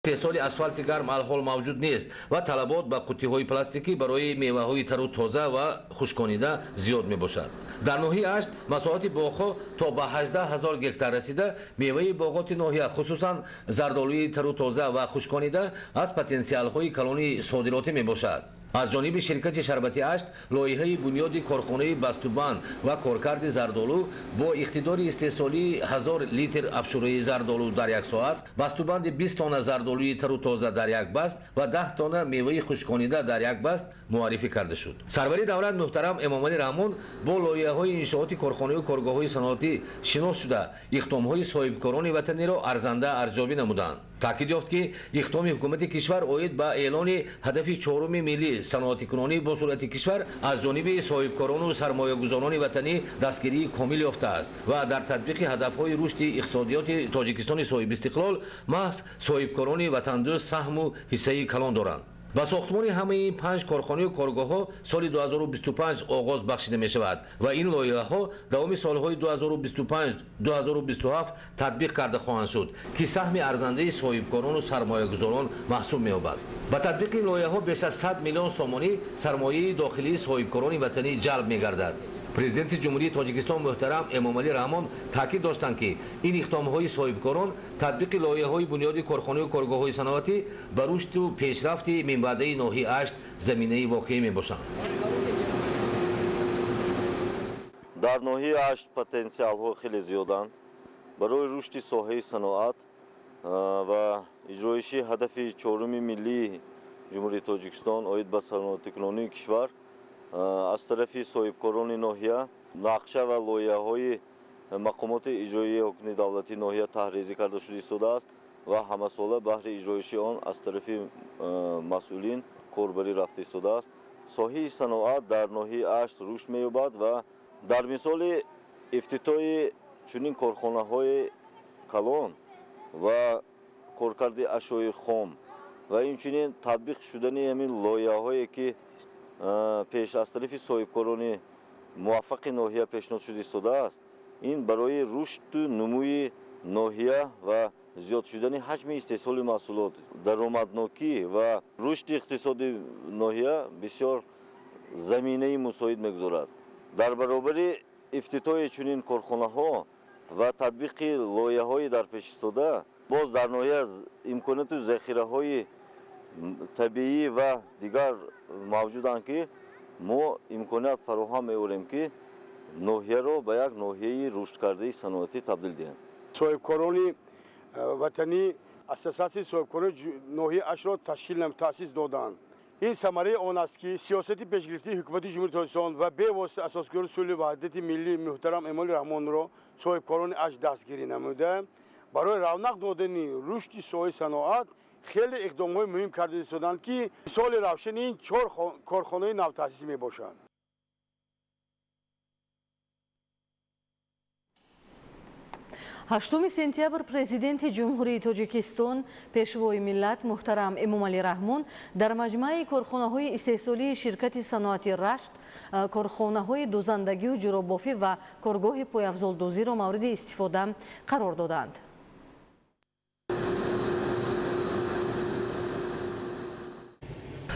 Истеҳсоли асфалти гарм алҳол мавҷуд нест ва талабот ба қуттиҳои пластикӣ барои меваҳои тару тоза ва хушконида зиёд мебошад. Дар ноҳияи Ашт масоҳати боғҳо то ба 18 ҳазор гектар расида, меваи боғоти ноҳия, хусусан зардолуи тару тоза ва хушконида, аз потенсиалҳои калони содиротӣ мебошад. Аз ҷониби ширкати шарбати Ашт лоиҳаи бунёди корхонаи бастубанд ва коркарди зардолу бо иқтидори истеҳсолии 1000 литр афшураи зардолу дар як соат, бастубанди 20 тонна зардолуи тару тоза дар як баст ва 10 тонна меваи хушконида дар як баст муаррифӣ карда шуд. Сарвари давлат муҳтарам Эмомалӣ Раҳмон бо лоиҳаҳои иншооти корхонаю коргоҳҳои саноатӣ шинос шуда, иқдомҳои соҳибкорони ватаниро арзанда арзёбӣ намуданд. Таъкид ёфт, ки иқдоми ҳукумати кишвар оид ба эълони ҳадафи чоруми миллӣ саноатикунонӣ бо суръати кишвар аз ҷониби соҳибкорону сармоягузорони ватанӣ дастгирии комил ёфтааст ва дар татбиқи ҳадафҳои рушди иқтисодиёти Тоҷикистони соҳибистиқлол маҳз соҳибкорони ватандӯст саҳму ҳиссаи калон доранд. Ба сохтмони ҳамаи 5 корхонаю коргоҳҳо соли 2025 оғоз бахшида мешавад ва ин лоиҳаҳо давоми солҳои 2025-2027 татбиқ карда хоҳанд шуд, ки саҳми арзандаи соҳибкорону сармоягузорон маҳсуб меёбад. Ба татбиқи ин лоиҳаҳо беш аз 100 миллион сомонӣ сармояи дохилии соҳибкорони ватанӣ ҷалб мегардад. Президенти Ҷумҳурии Тоҷикистон муҳтарам Эмомалӣ Раҳмон таъкид доштанд, ки ин иқдомҳои соҳибкорон, татбиқи лоиҳаҳои бунёди корхонаю коргоҳҳои саноатӣ ба рушду пешрафти минбаъдаи ноҳияи Ашт заминаи воқеӣ мебошанд. Дар ноҳияи Ашт потенсиалҳо хеле зиёданд. Барои рушди соҳаи саноат ва иҷроиши ҳадафи чоруми миллии Ҷумҳурии Тоҷикистон оид ба саноатикунонии кишвар аз тарафи соҳибкорони ноҳия нақша ва лоиҳаҳои мақомоти иҷроияи ҳукумати давлатии ноҳия таҳризӣ карда шуда истодааст ва ҳамасола баҳри иҷроиши он аз тарафи масъулин корбарӣ рафта истодааст. Соҳаи саноат дар ноҳияи Ашт рушд меёбад ва дар мисоли ифтитоҳи чунин корхонаҳои калон ва коркарди ашёи хом ва инчунин татбиқ шудани ҳамин лоиҳаҳое ки пеш аз тарафи соҳибкорони муваффақи ноҳия пешниҳод шуда истодааст, ин барои рушду нумӯи ноҳия ва Зиёд шудани ҳаҷми истеҳсоли маҳсулот, даромаднокӣ ва рушди иқтисоди ноҳия бисёр заминаи мусоид мегузорад. Дар баробари ифтитоҳи чунин корхонаҳо ва татбиқи лоиҳаҳои дар пеш истода, боз дар ноҳия имконияту захираҳои табиӣ ва дигар мавҷуданд, ки мо имконият фароҳам меорем, ки ноҳияро ба як ноҳияи рушдкардаи саноатӣ табдил диҳем. Соҳибкорони ватанӣ ассотсиатсияи соҳибкорони ноҳияи Аштро ташкил таъсис доданд. Ин самараи он аст, ки сиёсати пешгирифтаи ҳукумати Ҷумҳурии Тоҷикистон ва бевосита асосгузори сулҳу ваҳдати миллӣ муҳтарам Эмомалӣ Раҳмонро соҳибкорони Ашт дастгирӣ намуда, барои равнақ додани рушди соҳаи саноат хеле иқдомҳои муҳим карда истоданд, ки мисоли равшани ин чор корхонаи навтаъсис мебошанд. 8 сентябр президенти Ҷумҳурии Тоҷикистон, пешвои миллат муҳтарам Эмомалӣ Раҳмон дар маҷмӯаи корхонаҳои истеҳсолии ширкати саноати Рашт корхонаҳои дӯзандагию ҷӯроббофӣ ва коргоҳи пойафзолдӯзиро мавриди истифода қарор доданд.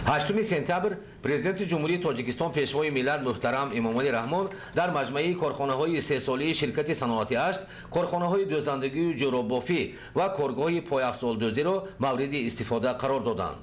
8 сентябр президенти Ҷумҳурии Тоҷикистон, пешвои миллат муҳтарам Эмомалӣ Раҳмон дар маҷмӯаи корхонаҳои истеҳсолии ширкати саноати Ашт корхонаҳои дӯзандагию ҷӯроббофӣ ва коргоҳи пойафзолдӯзиро мавриди истифода қарор доданд.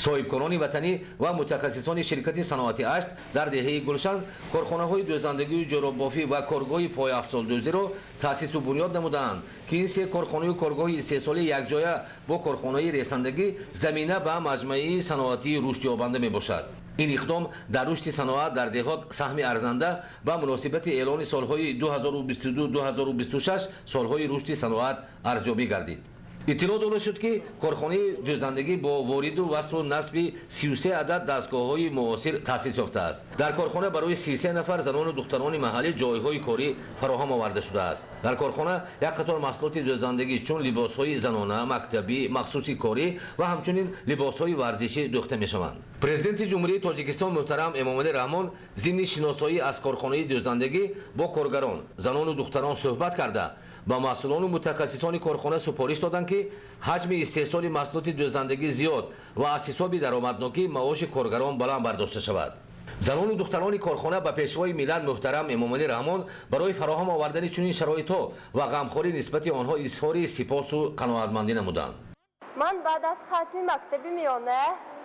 Соҳибкорони ватанӣ ва мутахассисони ширкати саноати Ашт дар деҳаи Гулшан корхонаҳои дӯзандагию ҷӯроббофӣ ва коргоҳи пойафзолдӯзиро таъсису бунёд намудаанд, ки ин се корхонаю коргоҳи истеҳсолӣ якҷоя бо корхонаи ресандагӣ замина ба маҷмӯаи саноатии рушдёбанда мебошад. Ин иқдом дар рушди саноат дар деҳот саҳми арзанда ба муносибати эълони солҳои 2022-2026 солҳои рушди саноат арзёбӣ гардид. Иттилоъ дода шуд, ки корхонаи дӯзандагӣ бо вориду васлу насби 33 адад дастгоҳҳои муосир таъсис ёфтааст. Дар корхона барои 33 нафар занону духтарони маҳаллӣ ҷойҳои корӣ фароҳам оварда шудааст. Дар корхона як қатор маҳсулоти дӯзандагӣ чун либосҳои занона, мактабӣ, махсуси корӣ ва ҳамчунин либосҳои варзишӣ дӯхта мешаванд. Президенти Ҷумҳурии Тоҷикистон муҳтарам Эмомалӣ Раҳмон зимни шиносоӣ аз корхонаи дӯзандагӣ бо коргарон, занону духтарон суҳбат карда, ба маҳсулону мутахассисони корхона супориш доданд, ки ҳаҷми истеҳсоли маҳсулоти дӯзандагӣ зиёд ва аз ҳисоби даромаднокӣ маоши коргарон баланд бардошта шавад. Занону духтарони корхона ба пешвои миллат муҳтарам Эмомалӣ Раҳмон барои фароҳам овардани чунин шароитҳо ва ғамхорӣ нисбати онҳо изҳори сипосу қаноатмандӣ намуданд. Ман баъд аз хатми мактаби миёна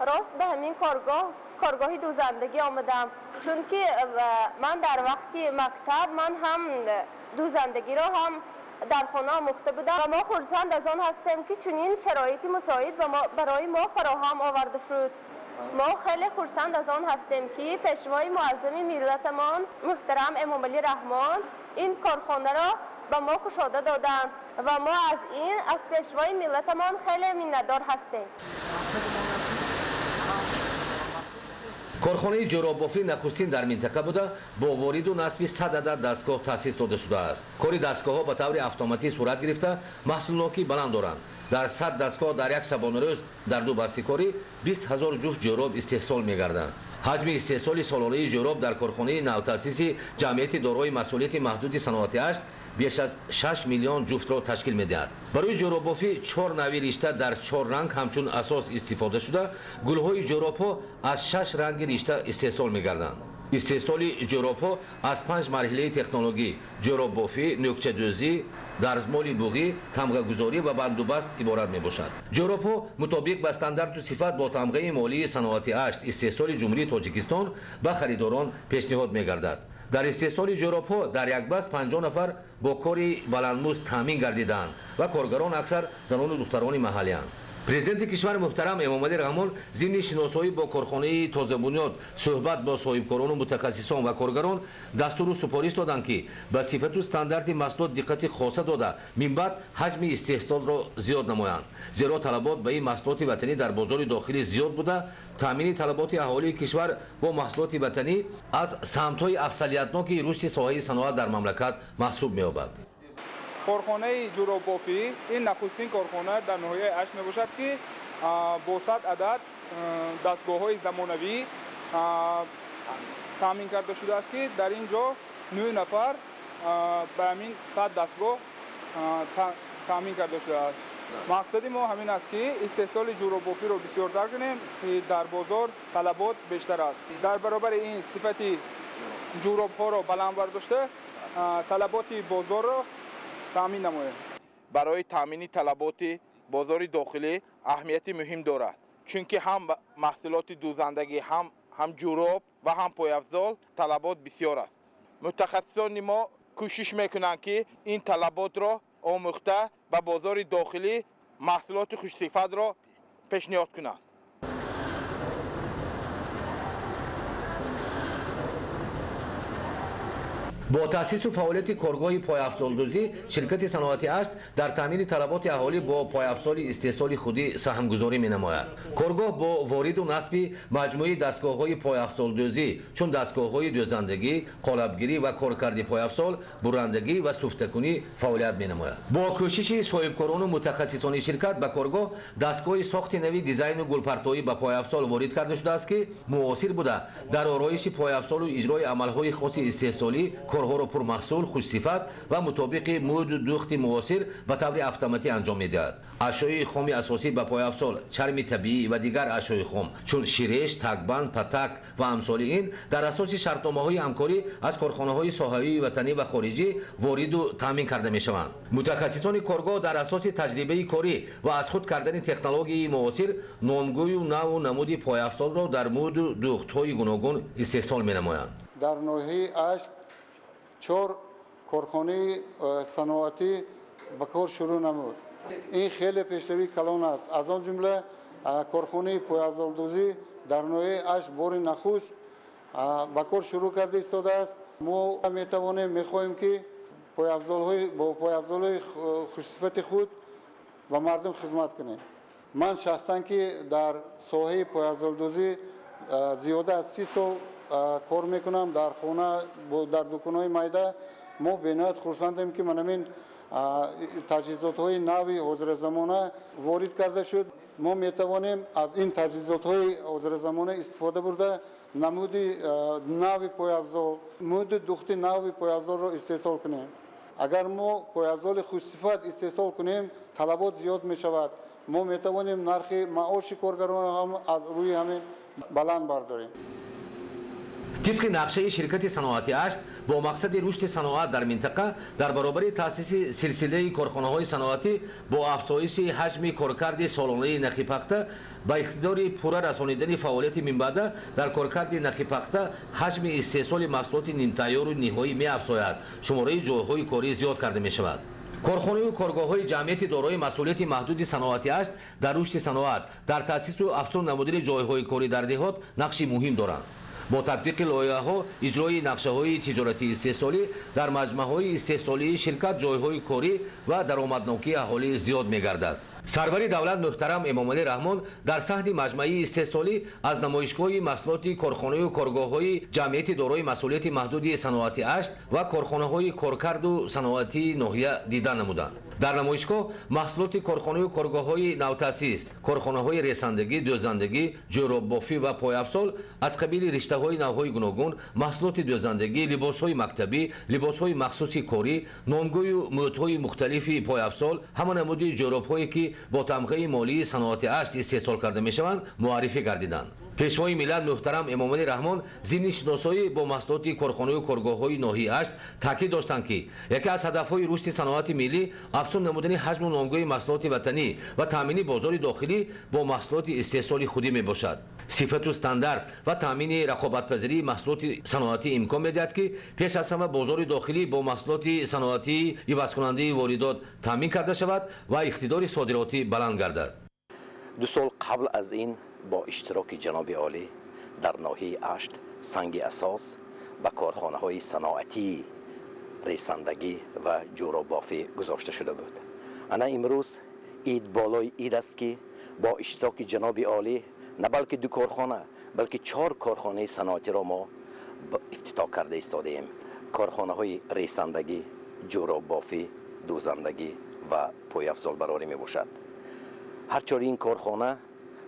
рост ба ҳамин коргоҳи дӯзандагӣ омадам, чунки ман дар вақти мактаб ман ҳам дӯзандагиро ҳам дар хона омӯхта будам ва мо хурсанд аз он ҳастем, ки чунин шароити мусоид барои мо фароҳам оварда шуд. Мо хеле хурсанд аз он ҳастем, ки пешвои муаззами миллатамон муҳтарам Эмомалӣ Раҳмон ин корхонаро ба мо кушода доданд ва мо аз ин аз пешвои миллатамон хеле миннатдор ҳастем. Корхонаи ҷӯроббофӣ нахустин дар минтақа буда, бо вориду насби 100 адад дастгоҳ таъсис дода шудааст. Кори дастгоҳҳо ба таври автоматӣ сурат гирифта, маҳсулнокӣ баланд доранд. Дар 100 дастгоҳ дар як шабонарӯз дар ду басти корӣ 20 ҳазор ҷуфт ҷӯроб истеҳсол мегарданд. Ҳаҷми истеҳсоли солонаи ҷӯроб дар корхонаи навтаъсиси ҷамъияти дорои масъулияти маҳдуди саноати Ашт беш аз 6 миллион ҷуфтро ташкил медиҳад. Барои ҷӯроббофӣ чор нави ришта дар чор ранг ҳамчун асос истифода шуда, гулҳои ҷӯробҳо аз 6 ранги ришта истеҳсол мегарданд. Истеҳсоли ҷӯробҳо аз 5 марҳилаи технологӣ ҷӯроббофӣ, нӯкчадӯзӣ, дарзмоли буғӣ, тамғагузорӣ ва бандубаст иборат мебошад. Ҷӯробҳо мутобиқ ба стандарту сифат бо тамғаи молии саноати Ашт истеҳсоли Ҷумҳурии Тоҷикистон ба харидорон пешниҳод мегардад. Дар истеҳсоли ҷӯробҳо дар як баст 50 нафар бо кори баландмузд таъмин гардидаанд ва коргарон аксар занону духтарони маҳаллианд. Президенти кишвар муҳтарам Эмомалӣ Раҳмон зимни шиносоӣ бо корхонаи тозабунёд, суҳбат бо соҳибкорону мутахассисон ва коргарон дастуру супориш доданд, ки ба сифату стандарти маҳсулот диққати хоса дода, минбаъд ҳаҷми истеҳсолро зиёд намоянд. Зеро талабот ба ин маҳсулоти ватанӣ дар бозори дохилӣ зиёд буда, таъмини талаботи аҳолии кишвар бо маҳсулоти ватанӣ аз самтҳои афзалиятноки рушди соҳаи саноат дар мамлакат маҳсуб меёбад. Корхонаи ҷӯроббофӣ ин нахустин корхона дар ноҳияи Ашт мебошад, ки бо 100 адад дастгоҳҳои замонавӣ таъмин карда шудааст, ки дар ин ҷо 9 нафар ба ҳамин 100 дастгоҳ таъмин карда шудааст. Мақсади мо ҳамин аст, ки истеҳсоли ҷӯроббофиро бисёртар кунем, ки дар бозор талабот бештар аст. Дар баробари ин сифати ҷӯробҳоро баланд бардошта, талаботи бозорро таъмин намоем. Барои таъмини талаботи бозори дохилӣ аҳамияти муҳим дорад, чунки ҳам маҳсулоти дӯзандагӣ, ҳам ҷӯроб ва ҳам пойафзол талабот бисёр аст. Мутахассисони мо кӯшиш мекунанд, ки ин талаботро омӯхта ба бозори дохилӣ маҳсулоти хушсифатро пешниҳод кунанд. Бо таъсису фаъолияти коргоҳи пойафзолдӯзӣ ширкати саноати Ашт дар таъмини талаботи аҳолӣ бо пойафзоли истеҳсоли худӣ саҳмгузорӣ менамояд. Коргоҳ бо вориду насби маҷмӯи дастгоҳҳои пойафзолдӯзӣ, чун дастгоҳҳои дӯзандагӣ, қолабгирӣ ва коркарди пойафзол, бурандагӣ ва суфтакунӣ фаъолият менамояд. Бо кӯшиши соҳибкорону мутахассисони ширкат ба коргоҳ дастгоҳи сохти нави дизайну гулпартоӣ ба пойафзол ворид карда шудааст, ки муосир буда, дар ороиши пойафзолу иҷрои амалҳои хоси истеҳсолӣ корҳоро пурмаҳсул, хушсифат ва мутобиқи мӯду дӯхти муосир ба таври автоматӣ анҷом медиҳад. Ашёи хоми асосӣ ба пойафзол, чарми табиӣ ва дигар ашёи хом, чун ширеш, такбанд, патак ва амсоли ин дар асоси шартномаҳои ҳамкорӣ аз корхонаҳои соҳавии ватанӣ ва хориҷӣ вориду таъмин карда мешаванд. Мутахассисони коргоҳ дар асоси таҷрибаи корӣ ва аз худ кардани технологияи муосир номгӯю наву намуди пойафзолро дар мӯду дӯхтҳои гуногун истеҳсол менамоянд. Дар ноҳияи Ашт 4 корхонаи саноатӣ ба кор шурӯъ намуд. Ин хеле пешравии калон аст. Аз он ҷумла корхонаи пойафзолдӯзӣ дар ноҳияи Ашт бори нахуст ба кор шурӯъ карда истодааст. Мо метавонем, мехоҳем, ки бо пойафзолҳои хушсифати худ ба мардум хизмат кунем. Ман шахсан, ки дар соҳаи пойафзолдӯзӣ зиёда аз 30 сол кор мекунам, дар хона, дар дуконҳои майда, мо бениҳоят хурсандем, ки ман ҳамин таҷҳизотҳои нави ҳозиразамона ворид карда шуд. Мо метавонем аз ин таҷҳизотҳои ҳозиразамона истифода бурда намуди нави пойафзол, муди духти нави пойафзолро истеҳсол кунем. Агар мо пойафзоли хушсифат истеҳсол кунем, талабот зиёд мешавад. Мо метавонем нархи маоши коргаронро ҳам аз рӯи ҳамин баланд бардорем. Тибқи нақшаи ширкати саноати Ашт бо мақсади рушди саноат дар минтақа дар баробари таъсиси силсилаи корхонаҳои саноатӣ бо афзоиши ҳаҷми коркарди солонаи нахи пахта ба иқтидори пурра расонидани фаъолияти минбаъда дар коркарди нахи пахта ҳаҷми истеҳсоли маҳсулоти нимтайёру ниҳоӣ меафзояд, шумораи ҷойҳои корӣ зиёд карда мешавад. Корхонаю коргоҳҳои ҷамъияти дорои масъулияти маҳдуди саноати Ашт дар рушди саноат, дар таъсису афзун намудани ҷойҳои корӣ дар деҳот нақши муҳим доранд. Бо татбиқи лоиҳаҳо, иҷрои нақшаҳои тиҷоратии истеҳсолӣ дар маҷмӯаҳои истеҳсолии ширкат ҷойҳои корӣ ва даромаднокии аҳолӣ зиёд мегардад. Сарвари давлат муҳтарам Эмомалӣ Раҳмон дар саҳни маҷмӯаи истеҳсолӣ аз намоишгоҳи маҳсулоти корхонаю коргоҳҳои ҷамъияти дорои масъулияти маҳдуди саноати Ашт ва корхонаҳои коркарду саноатии ноҳия дида намуданд. Дар намоишгоҳ маҳсулоти корхонаю коргоҳҳои навтаъсис, корхонаҳои ресандагӣ, дӯзандагӣ, ҷӯроббофӣ ва пойафзол аз қабили риштаҳои навъҳои гуногун, маҳсулоти дӯзандагӣ, либосҳои мактабӣ, либосҳои махсуси корӣ, номгӯю мӯдҳои мухталифи пойафзол, ҳама намуди ҷӯробҳое ки бо тамғаи молии саноати Ашт истеҳсол карда мешаванд, муаррифӣ гардиданд. Пешвои миллат муҳтарам Эмомалӣ Раҳмон зимни шиносоӣ бо маҳсулоти корхонаю коргоҳҳои ноҳияи Ашт таъкид доштанд, ки яке аз ҳадафҳои рушди саноати миллӣ афзун намудани ҳаҷму номгӯи маҳсулоти ватанӣ ва таъмини бозори дохилӣ бо маҳсулоти истеҳсоли худӣ мебошад. Сифату стандарт ва таъмини рақобатпазирии маҳсулоти саноатӣ имкон медиҳад, ки пеш аз ҳама бозори дохилӣ бо маҳсулоти саноатии ивазкунандаи воридот таъмин карда шавад ва иқтидори содиротӣ баланд гардад. 2 сол қабл аз ин бо иштироки ҷаноби олӣ дар ноҳияи Ашт санги асос ба корхонаҳои саноатии ресандагӣ ва ҷӯроббофӣ гузошта шуда буд. Ана имрӯз ид болои ид аст, ки бо иштироки ҷаноби олӣ на балки 2 корхона, балки 4 корхонаи саноатиро мо ифтитоҳ карда истодаем. Корхонаҳои ресандагӣ, ҷӯроббофӣ, дӯзандагӣ ва пойафзолбарорӣ мебошад. Ҳарчори ин корхона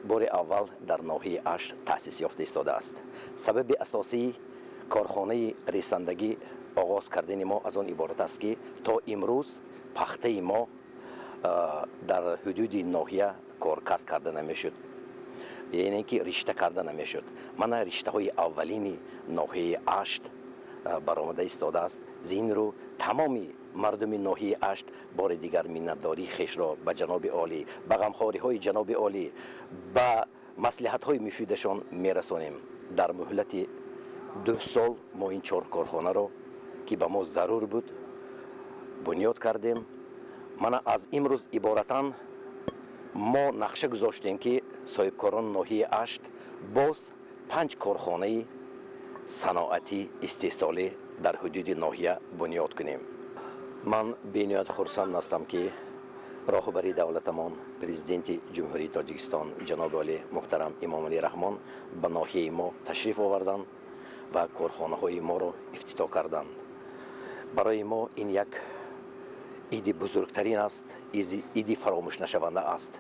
бори аввал дар ноҳияи Ашт таъсис ёфта истодааст. Сабаби асосии корхонаи ресандагӣ оғоз кардани мо аз он иборат аст, ки то имрӯз пахтаи мо Дар ҳудуди ноҳия коркард карда намешуд, яъне ки ришта карда намешуд. Мана риштаҳои аввалини ноҳияи Ашт баромада истодааст. Зин рӯ тамоми мардуми ноҳияи Ашт бори дигар миннатдории хешро ба ҷаноби олӣ, ба ғамхориҳои ҷаноби олӣ, ба маслиҳатҳои муфидашон мерасонем. Дар муҳлати 2 сол мо ин 4 корхонаро, ки ба мо зарур буд, бунёд кардем. Мана аз имрӯз иборатан мо нақша гузоштем, ки соҳибкорон ноҳияи Ашт боз 5 корхонаи саноатӣ истеҳсолӣ дар ҳудуди ноҳия бунёд кунем. Ман бениҳоят хурсанд ҳастам, ки роҳбари давлатамон, президенти Ҷумҳурии Тоҷикистон ҷаноби олӣ муҳтарам Эмомалӣ Раҳмон ба ноҳияи мо ташриф оварданд ва корхонаҳои моро ифтитоҳ карданд. Барои мо ин як иди бузургтарин аст, иди фаромӯшнашаванда аст.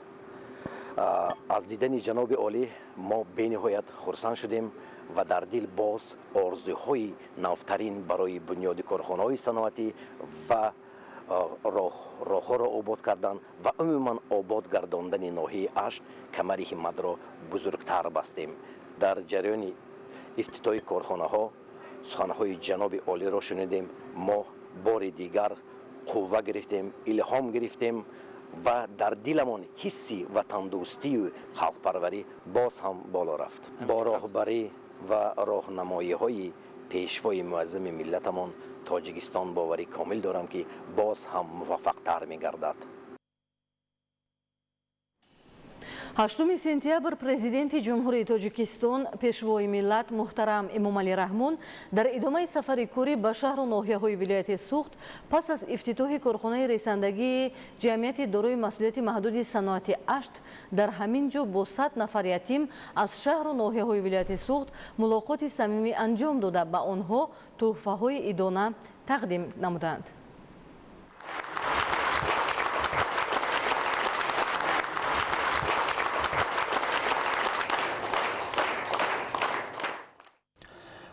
Аз дидани ҷаноби олӣ мо бениҳоят хурсанд шудем ва дар дил боз орзуҳои навтарин барои бунёди корхонаҳои саноатӣ ва роҳҳоро обод кардан ва умуман обод гардондани ноҳияи Ашт камари ҳимматро бузургтар бастем. Дар ҷараёни ифтитоҳи корхонаҳо суханҳои ҷаноби олиро шунидем. Мо бори дигар қувва гирифтем, илҳом гирифтем ва дар диламон ҳисси ватандӯстию халқпарварӣ боз ҳам боло рафт. Бо роҳбарӣ ва роҳнамоиҳои пешвои муаззами миллатамон Тоҷикистон боварӣ комил дорам, ки боз ҳам муваффақтар мегардад. 8 сентябр президенти Ҷумҳурии Тоҷикистон, пешвои миллат муҳтарам Эмомалӣ Раҳмон дар идомаи сафари корӣ ба шаҳру ноҳияҳои вилояти Суғд пас аз ифтитоҳи корхонаи ресандагии ҷамъияти дорои масъулияти маҳдуди саноати Ашт дар ҳамин ҷо бо 100 нафар ятим аз шаҳру ноҳияҳои вилояти Суғд мулоқоти самимӣ анҷом дода, ба онҳо тӯҳфаҳои идона тақдим намуданд.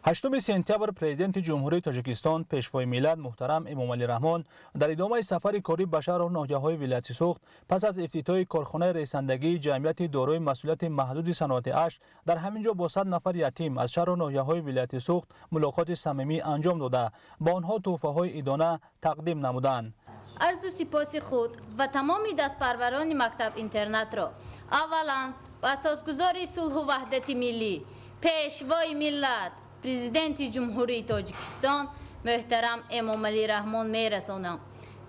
8 сентябр президенти Ҷумҳурии Тоҷикистон, пешвои миллат муҳтарам Эмомалӣ Раҳмон дар идомаи сафари корӣ ба шаҳру ноҳияҳои вилояти Суғд пас аз ифтитоҳи корхонаи ресандагии ҷамъияти дорои масъулияти маҳдуди саноати Ашт дар ҳамин ҷо бо 100 нафар ятим аз шаҳру ноҳияҳои вилояти Суғд мулоқоти самимӣ анҷом дода, ба онҳо тӯҳфаҳои идона тақдим намуданд. Арзу сипоси худ ва тамоми дастпарварони мактаб-интернатро аввалан ба асосгузори сулҳу ваҳдати миллӣ, пешвои миллат, президенти Ҷумҳурии Тоҷикистон муҳтарам Эмомалӣ Раҳмон мерасонам,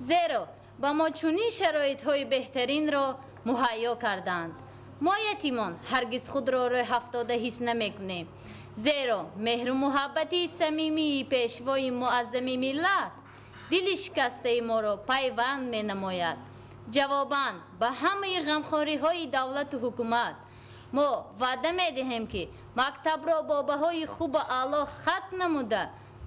зеро ба мо чунин шароитҳои беҳтаринро муҳайё карданд. Мо ятимон ҳаргиз худро рӯҳафтода ҳис намекунем, зеро меҳру муҳаббати самимии пешвои муаззами миллат дили шикастаи моро пайванд менамояд. Ҷавобан ба ҳамаи ғамхориҳои давлату ҳукумат мо ваъда медиҳем, ки мактабро бо баҳои хубу аъло хатм намуда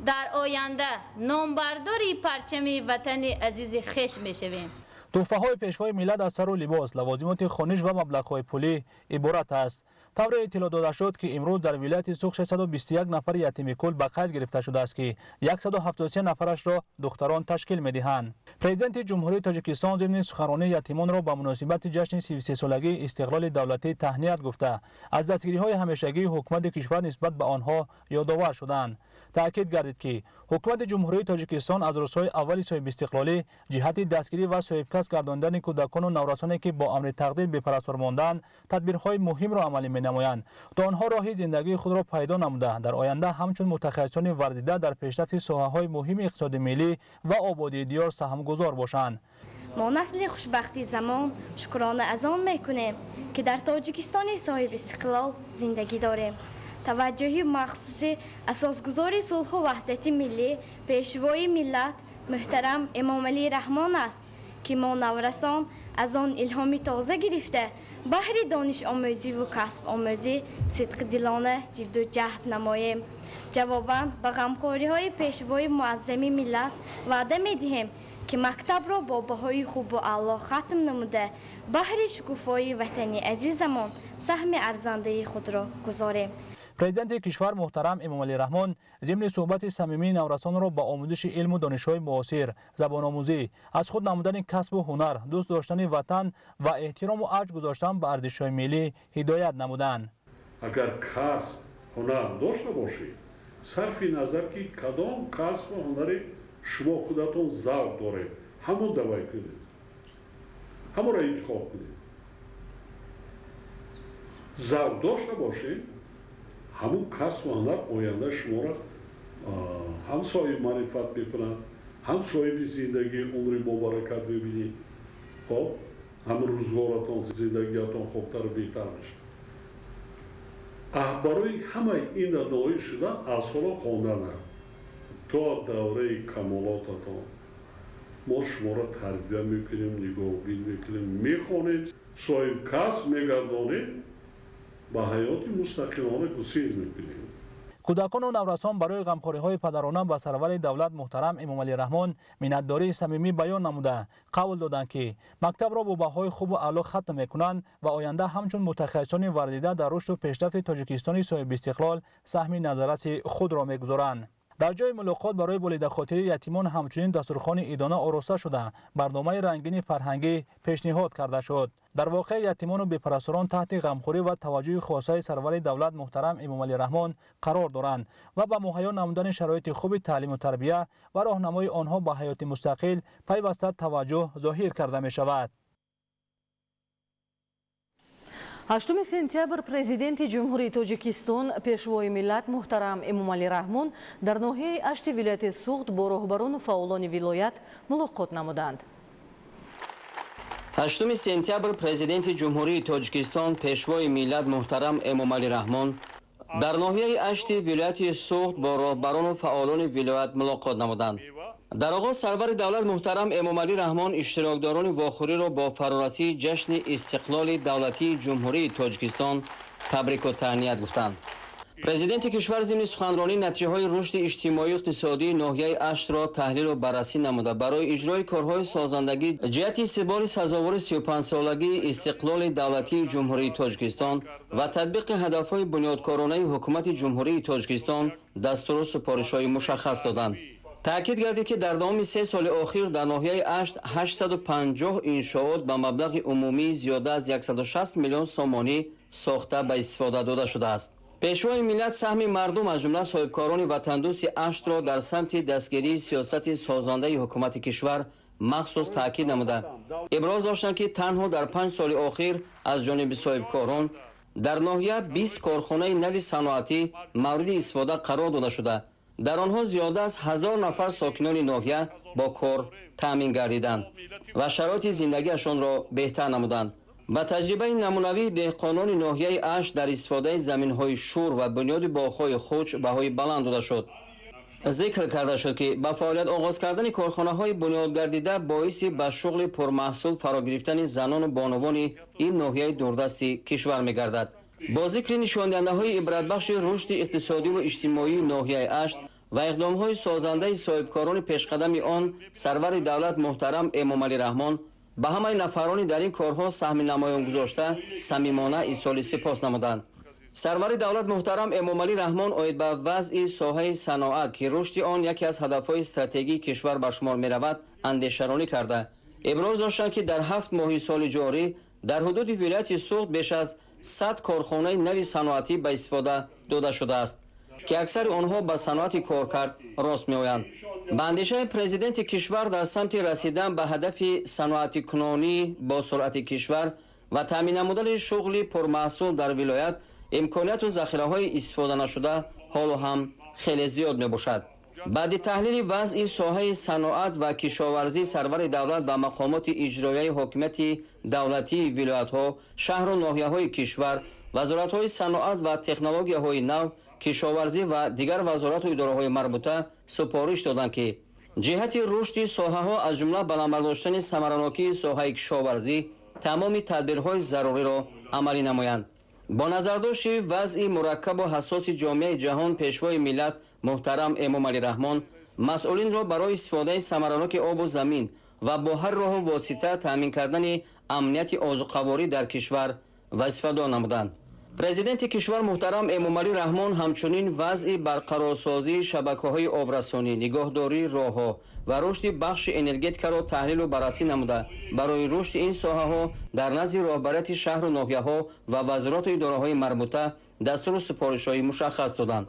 дар оянда номбардори парчами ватани азизи хеш мешавем. Тӯҳфаҳои пешвои миллат аз сару либос, лавозимоти хониш ва маблағҳои пулӣ иборат аст. Тавре иттилоъ дода шуд, ки имрӯз дар вилояти Суғд 621 нафари ятими кул ба қайд гирифта шудааст, ки 173 нафарашро духтарон ташкил медиҳанд. Президенти Ҷумҳурии Тоҷикистон зимни суханронии ятимонро ба муносибати ҷашни 33-солагии истиқлоли давлатӣ таҳният гуфта, аз дастгириҳои ҳамешагии ҳукумати кишвар нисбат ба онҳо ёдовар шуданд. Таъкид гардид, ки ҳукумати Ҷумҳурии Тоҷикистон аз рӯзҳои аввали соҳибистиқлолӣ ҷиҳати дастгирӣ ва соҳибкасб гардондани кӯдакону наврасоне, ки бо амри тақдир бепарастор монданд, тадбирҳои муҳимро амалӣ менамоянд, то онҳо роҳи зиндагии худро пайдо намуда дар оянда ҳамчун мутахассисони варзида дар пешрафти соҳаҳои муҳими иқтисоди миллӣ ва ободии диёр саҳмгузор бошанд. Мо насли хушбахти замон шукрона аз он мекунем, ки дар Тоҷикистони соҳибистиқлол зиндагӣ дорем. Таваҷҷӯҳи махсуси асосгузори сулҳу ваҳдати миллӣ, пешвои миллат муҳтарам Эмомалӣ Раҳмон аст, ки мо наврасон аз он илҳоми тоза гирифта баҳри донишомӯзиву касбомӯзӣ сидқидилона ҷидду ҷаҳд намоем. Ҷавобан ба ғамхориҳои пешвои муаззами миллат ваъда медиҳем, ки мактабро бо баҳои хубу аъло хатм намуда баҳри шукуфоии ватани азизамон саҳми арзандаи худро гузорем. Президенти кишвар муҳтарам Эмомалӣ Раҳмон зимни суҳбати самимии наврасонро ба омӯзиши илму донишҳои муосир, забономӯзӣ, аз худ намудани касбу ҳунар, дӯст доштани ватан ва эҳтирому арҷ гузоштан ба арзишҳои миллӣ ҳидоят намуданд. Агар касб ҳунар дошта бошед, сарфи назар ки кадом касбу ҳунаре шумо худатон завқ доред, ҳамон давай кунед, ҳамонро интихоб кунед. Завқ дошта бошед, ҳамун касбу ҳунар оянда шуморо ҳам соҳиби маърифат мекунад, ҳам соҳиби зиндагии умри бобаракат мебинед. Хоб, ҳам рӯзгоратон, зиндагиятон хубтару беҳтар мешавад. Барои ҳамаи ин ноил шудан аз ҳоло хондан то давраи камолотатон мо шуморо тарбия мекунем, нигоҳбин мекунем, мехонем, соҳиб касб мегардонем, ба ҳаёти мустақилона гусел мекунем. Кӯдакону наврасон барои ғамхориҳои падарона ба сарвари давлат муҳтарам Эмомалӣ Раҳмон миннатдории самимӣ баён намуда, қавл доданд, ки мактабро бо баҳои хубу аъло хатм мекунанд ва оянда ҳамчун мутахассисони варзида дар рушду пешрафти Тоҷикистони соҳибистиқлол саҳми назарраси худро мегузоранд. Дар ҷои мулоқот барои болидахотири ятимон ҳамчунин дастурхони идона ороста шуда, барномаи рангини фарҳангӣ пешниҳод карда шуд. Дар воқеъ ятимону бепарасторон таҳти ғамхорӣ ва таваҷҷӯҳи хосаи сарвари давлат муҳтарам Эмомалӣ Раҳмон қарор доранд ва ба муҳайё намудани шароити хуби таълиму тарбия ва роҳнамои онҳо ба ҳаёти мустақил пайваста таваҷҷӯҳ зоҳир карда мешавад. 8 сентябр президенти Ҷумҳурии Тоҷикистон, пешвои миллат муҳтарам Эмомалӣ Раҳмон дар ноҳияи Ашти вилояти Суғд бо роҳбарону фаъолони вилоят мулоқот намуданд. 8 сентябр президенти Ҷумҳурии Тоҷикистон, пешвои миллат муҳтарам Эмомалӣ Раҳмон дар ноҳияи Ашти вилояти Суғд бо роҳбарону фаъолони вилоят мулоқот намуданд. Дар оғоз сарвари давлат муҳтарам Эмомалӣ Раҳмон иштирокдорони вохӯриро бо фарорасии ҷашни истиқлоли давлатии Ҷумҳурии Тоҷикистон табрику таҳният гуфтанд. Президенти кишвар зимни суханронӣ натиҷаҳои рушди иҷтимоию иқтисодии ноҳияи Аштро таҳлилу баррасӣ намуда, барои иҷрои корҳои созандагӣ ҷиҳати истиқболи сазовори 35-солагии истиқлоли давлатии Ҷумҳурии Тоҷикистон ва татбиқи ҳадафҳои бунёдкоронаи ҳукумати Ҷумҳурии Тоҷикистон дастуру супоришҳои мушаххас доданд. Таъкид гардид, ки дар давоми 3 соли охир дар ноҳияи Ашт 850 иншоот ба маблағи умумии зиёда аз 160 миллион сомонӣ сохта ба истифода дода шудааст. Пешвои миллат саҳми мардум аз ҷумла соҳибкорони ватандӯсти Аштро дар самти дастгирии сиёсати созандаи ҳукумати кишвар махсус таъкид намуда, иброз доштанд, ки танҳо дар 5 соли охир аз ҷониби соҳибкорон дар ноҳия 20 корхонаи нави саноатӣ мавриди истифода қарор дода шуда, дар онҳо зиёда аз 1000 нафар сокинони ноҳия бо кор таъмин гардиданд ва шароити зиндагиашонро беҳтар намуданд. Ба таҷрибаи намунавии деҳқонони ноҳияи Ашт дар истифодаи заминҳои шур ва бунёди боғҳои хуч баҳои баланд дода шуд. Зикр карда шуд, ки ба фаъолият оғоз кардани корхонаҳои бунёдгардида боиси ба шуғли пурмаҳсул фарогирифтани занону бонувони ин ноҳияи дурдасти кишвар мегардад. Бо зикри нишондиҳандаҳои ибратбахши рушди иқтисодиву иҷтимоии ноҳияи Ашт ва иқдомҳои созандаи соҳибкорони пешқадами он, сарвари давлат муҳтарам Эмомалӣ Раҳмон ба ҳамаи нафарони дар ин корҳо саҳми намоён гузошта самимона изҳори сипос намуданд. Сарвари давлат муҳтарам Эмомалӣ Раҳмон оид ба вазъи соҳаи саноат, ки рушди он яке аз ҳадафҳои стратегии кишвар ба шумор меравад, андешаронӣ карда, иброз доштанд, ки дар 7 моҳи соли ҷорӣ дар ҳудуди вилояти Суғд беш аз 100 корхонаи нави саноатӣ ба истифода дода шудааст, ки аксари онҳо ба саноати коркард рост меоянд. Ба андешаи президенти кишвар дар самти расидан ба ҳадафи саноатикунонӣ бо суръати кишвар ва таъмин намудани шуғли пурмаҳсул дар вилоят имконияту захираҳои истифода нашуда ҳоло ҳам хеле зиёд мебошад. Баъди таҳлили вазъи соҳаи саноат ва кишоварзӣ сарвари давлат ба мақомоти иҷроияи ҳокимияти давлатии вилоятҳо, шаҳру ноҳияҳои кишвар, вазоратҳои саноат ва технологияҳои нав, кишоварзӣ ва дигар вазорату идораҳои марбута супориш доданд, ки ҷиҳати рушди соҳаҳо аз ҷумла баланд бардоштани самаранокии соҳаи кишоварзӣ тамоми тадбирҳои заруриро амалӣ намоянд. Бо назардошти вазъи мураккабу ҳассоси ҷомеаи ҷаҳон пешвои миллат муҳтарам Эмомалӣ Раҳмон масъулинро барои истифодаи самараноки обу замин ва бо ҳар роҳу восита таъмин кардани амнияти озуқаворӣ дар кишвар вазифадор намуданд. Президенти кишвар муҳтарам Эмомалӣ Раҳмон ҳамчунин вазъи барқарорсозии шабакаҳои обрасонӣ, нигоҳдории роҳҳо ва рушди бахши энергетикаро таҳлилу баррасӣ намуда, барои рушди ин соҳаҳо дар назди роҳбарияти шаҳру ноҳияҳо ва вазорату идораҳои марбута дастуру супоришҳои мушаххас доданд.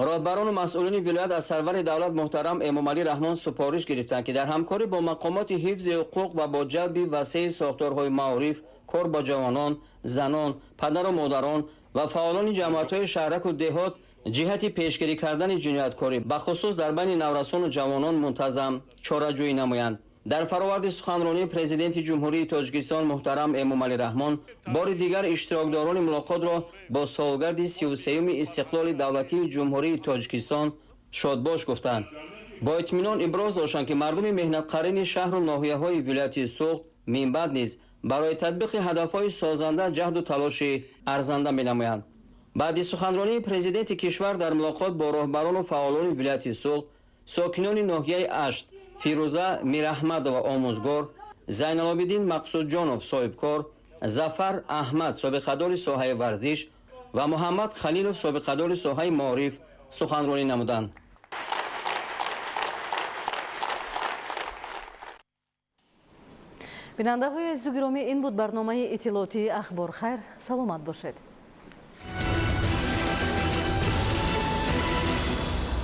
Роҳбарону масъулини вилоят аз сарвари давлат муҳтарам Эмомалӣ Раҳмон супориш гирифтанд, ки дар ҳамкорӣ бо мақомоти ҳифзи ҳуқуқ ва бо ҷалби васеи сохторҳои маориф, кор бо ҷавонон, занон, падару модарон ва фаъолони ҷамоатҳои шаҳраку деҳот ҷиҳати пешгирӣ кардани ҷинояткорӣ, бахусус дар байни наврасону ҷавонон, мунтазам чораҷӯӣ намоянд. Дар фароварди суханронии Президенти Ҷумҳурии Тоҷикистон муҳтарам Эмомалӣ Раҳмон бори дигар иштирокдорони мулоқотро бо солгарди 33-юми истиқлоли давлатии Ҷумҳурии Тоҷикистон шодбош гуфтанд. Бо итминон иброз доштанд, ки мардуми меҳнатқарини шаҳру ноҳияҳои вилояти Суғд минбаъд низ барои татбиқи ҳадафҳои созанда ҷаҳду талоши арзанда менамоянд. Баъди суханронии президенти кишвар дар мулоқот бо роҳбарону фаъолони вилояти Суғд, сокинони ноҳияи Ашт Фирӯза Мираҳмадова омӯзгор, Зайналобиддин Мақсудҷонов соҳибкор, Зафар Аҳмад собиқадори соҳаи варзиш ва Муҳаммад Халилов собиқадори соҳаи маориф суханронӣ намуданд. Бинандаҳои азизу гиромӣ, ин буд барномаи иттилоотии Ахбор. Хайр, саломат бошед.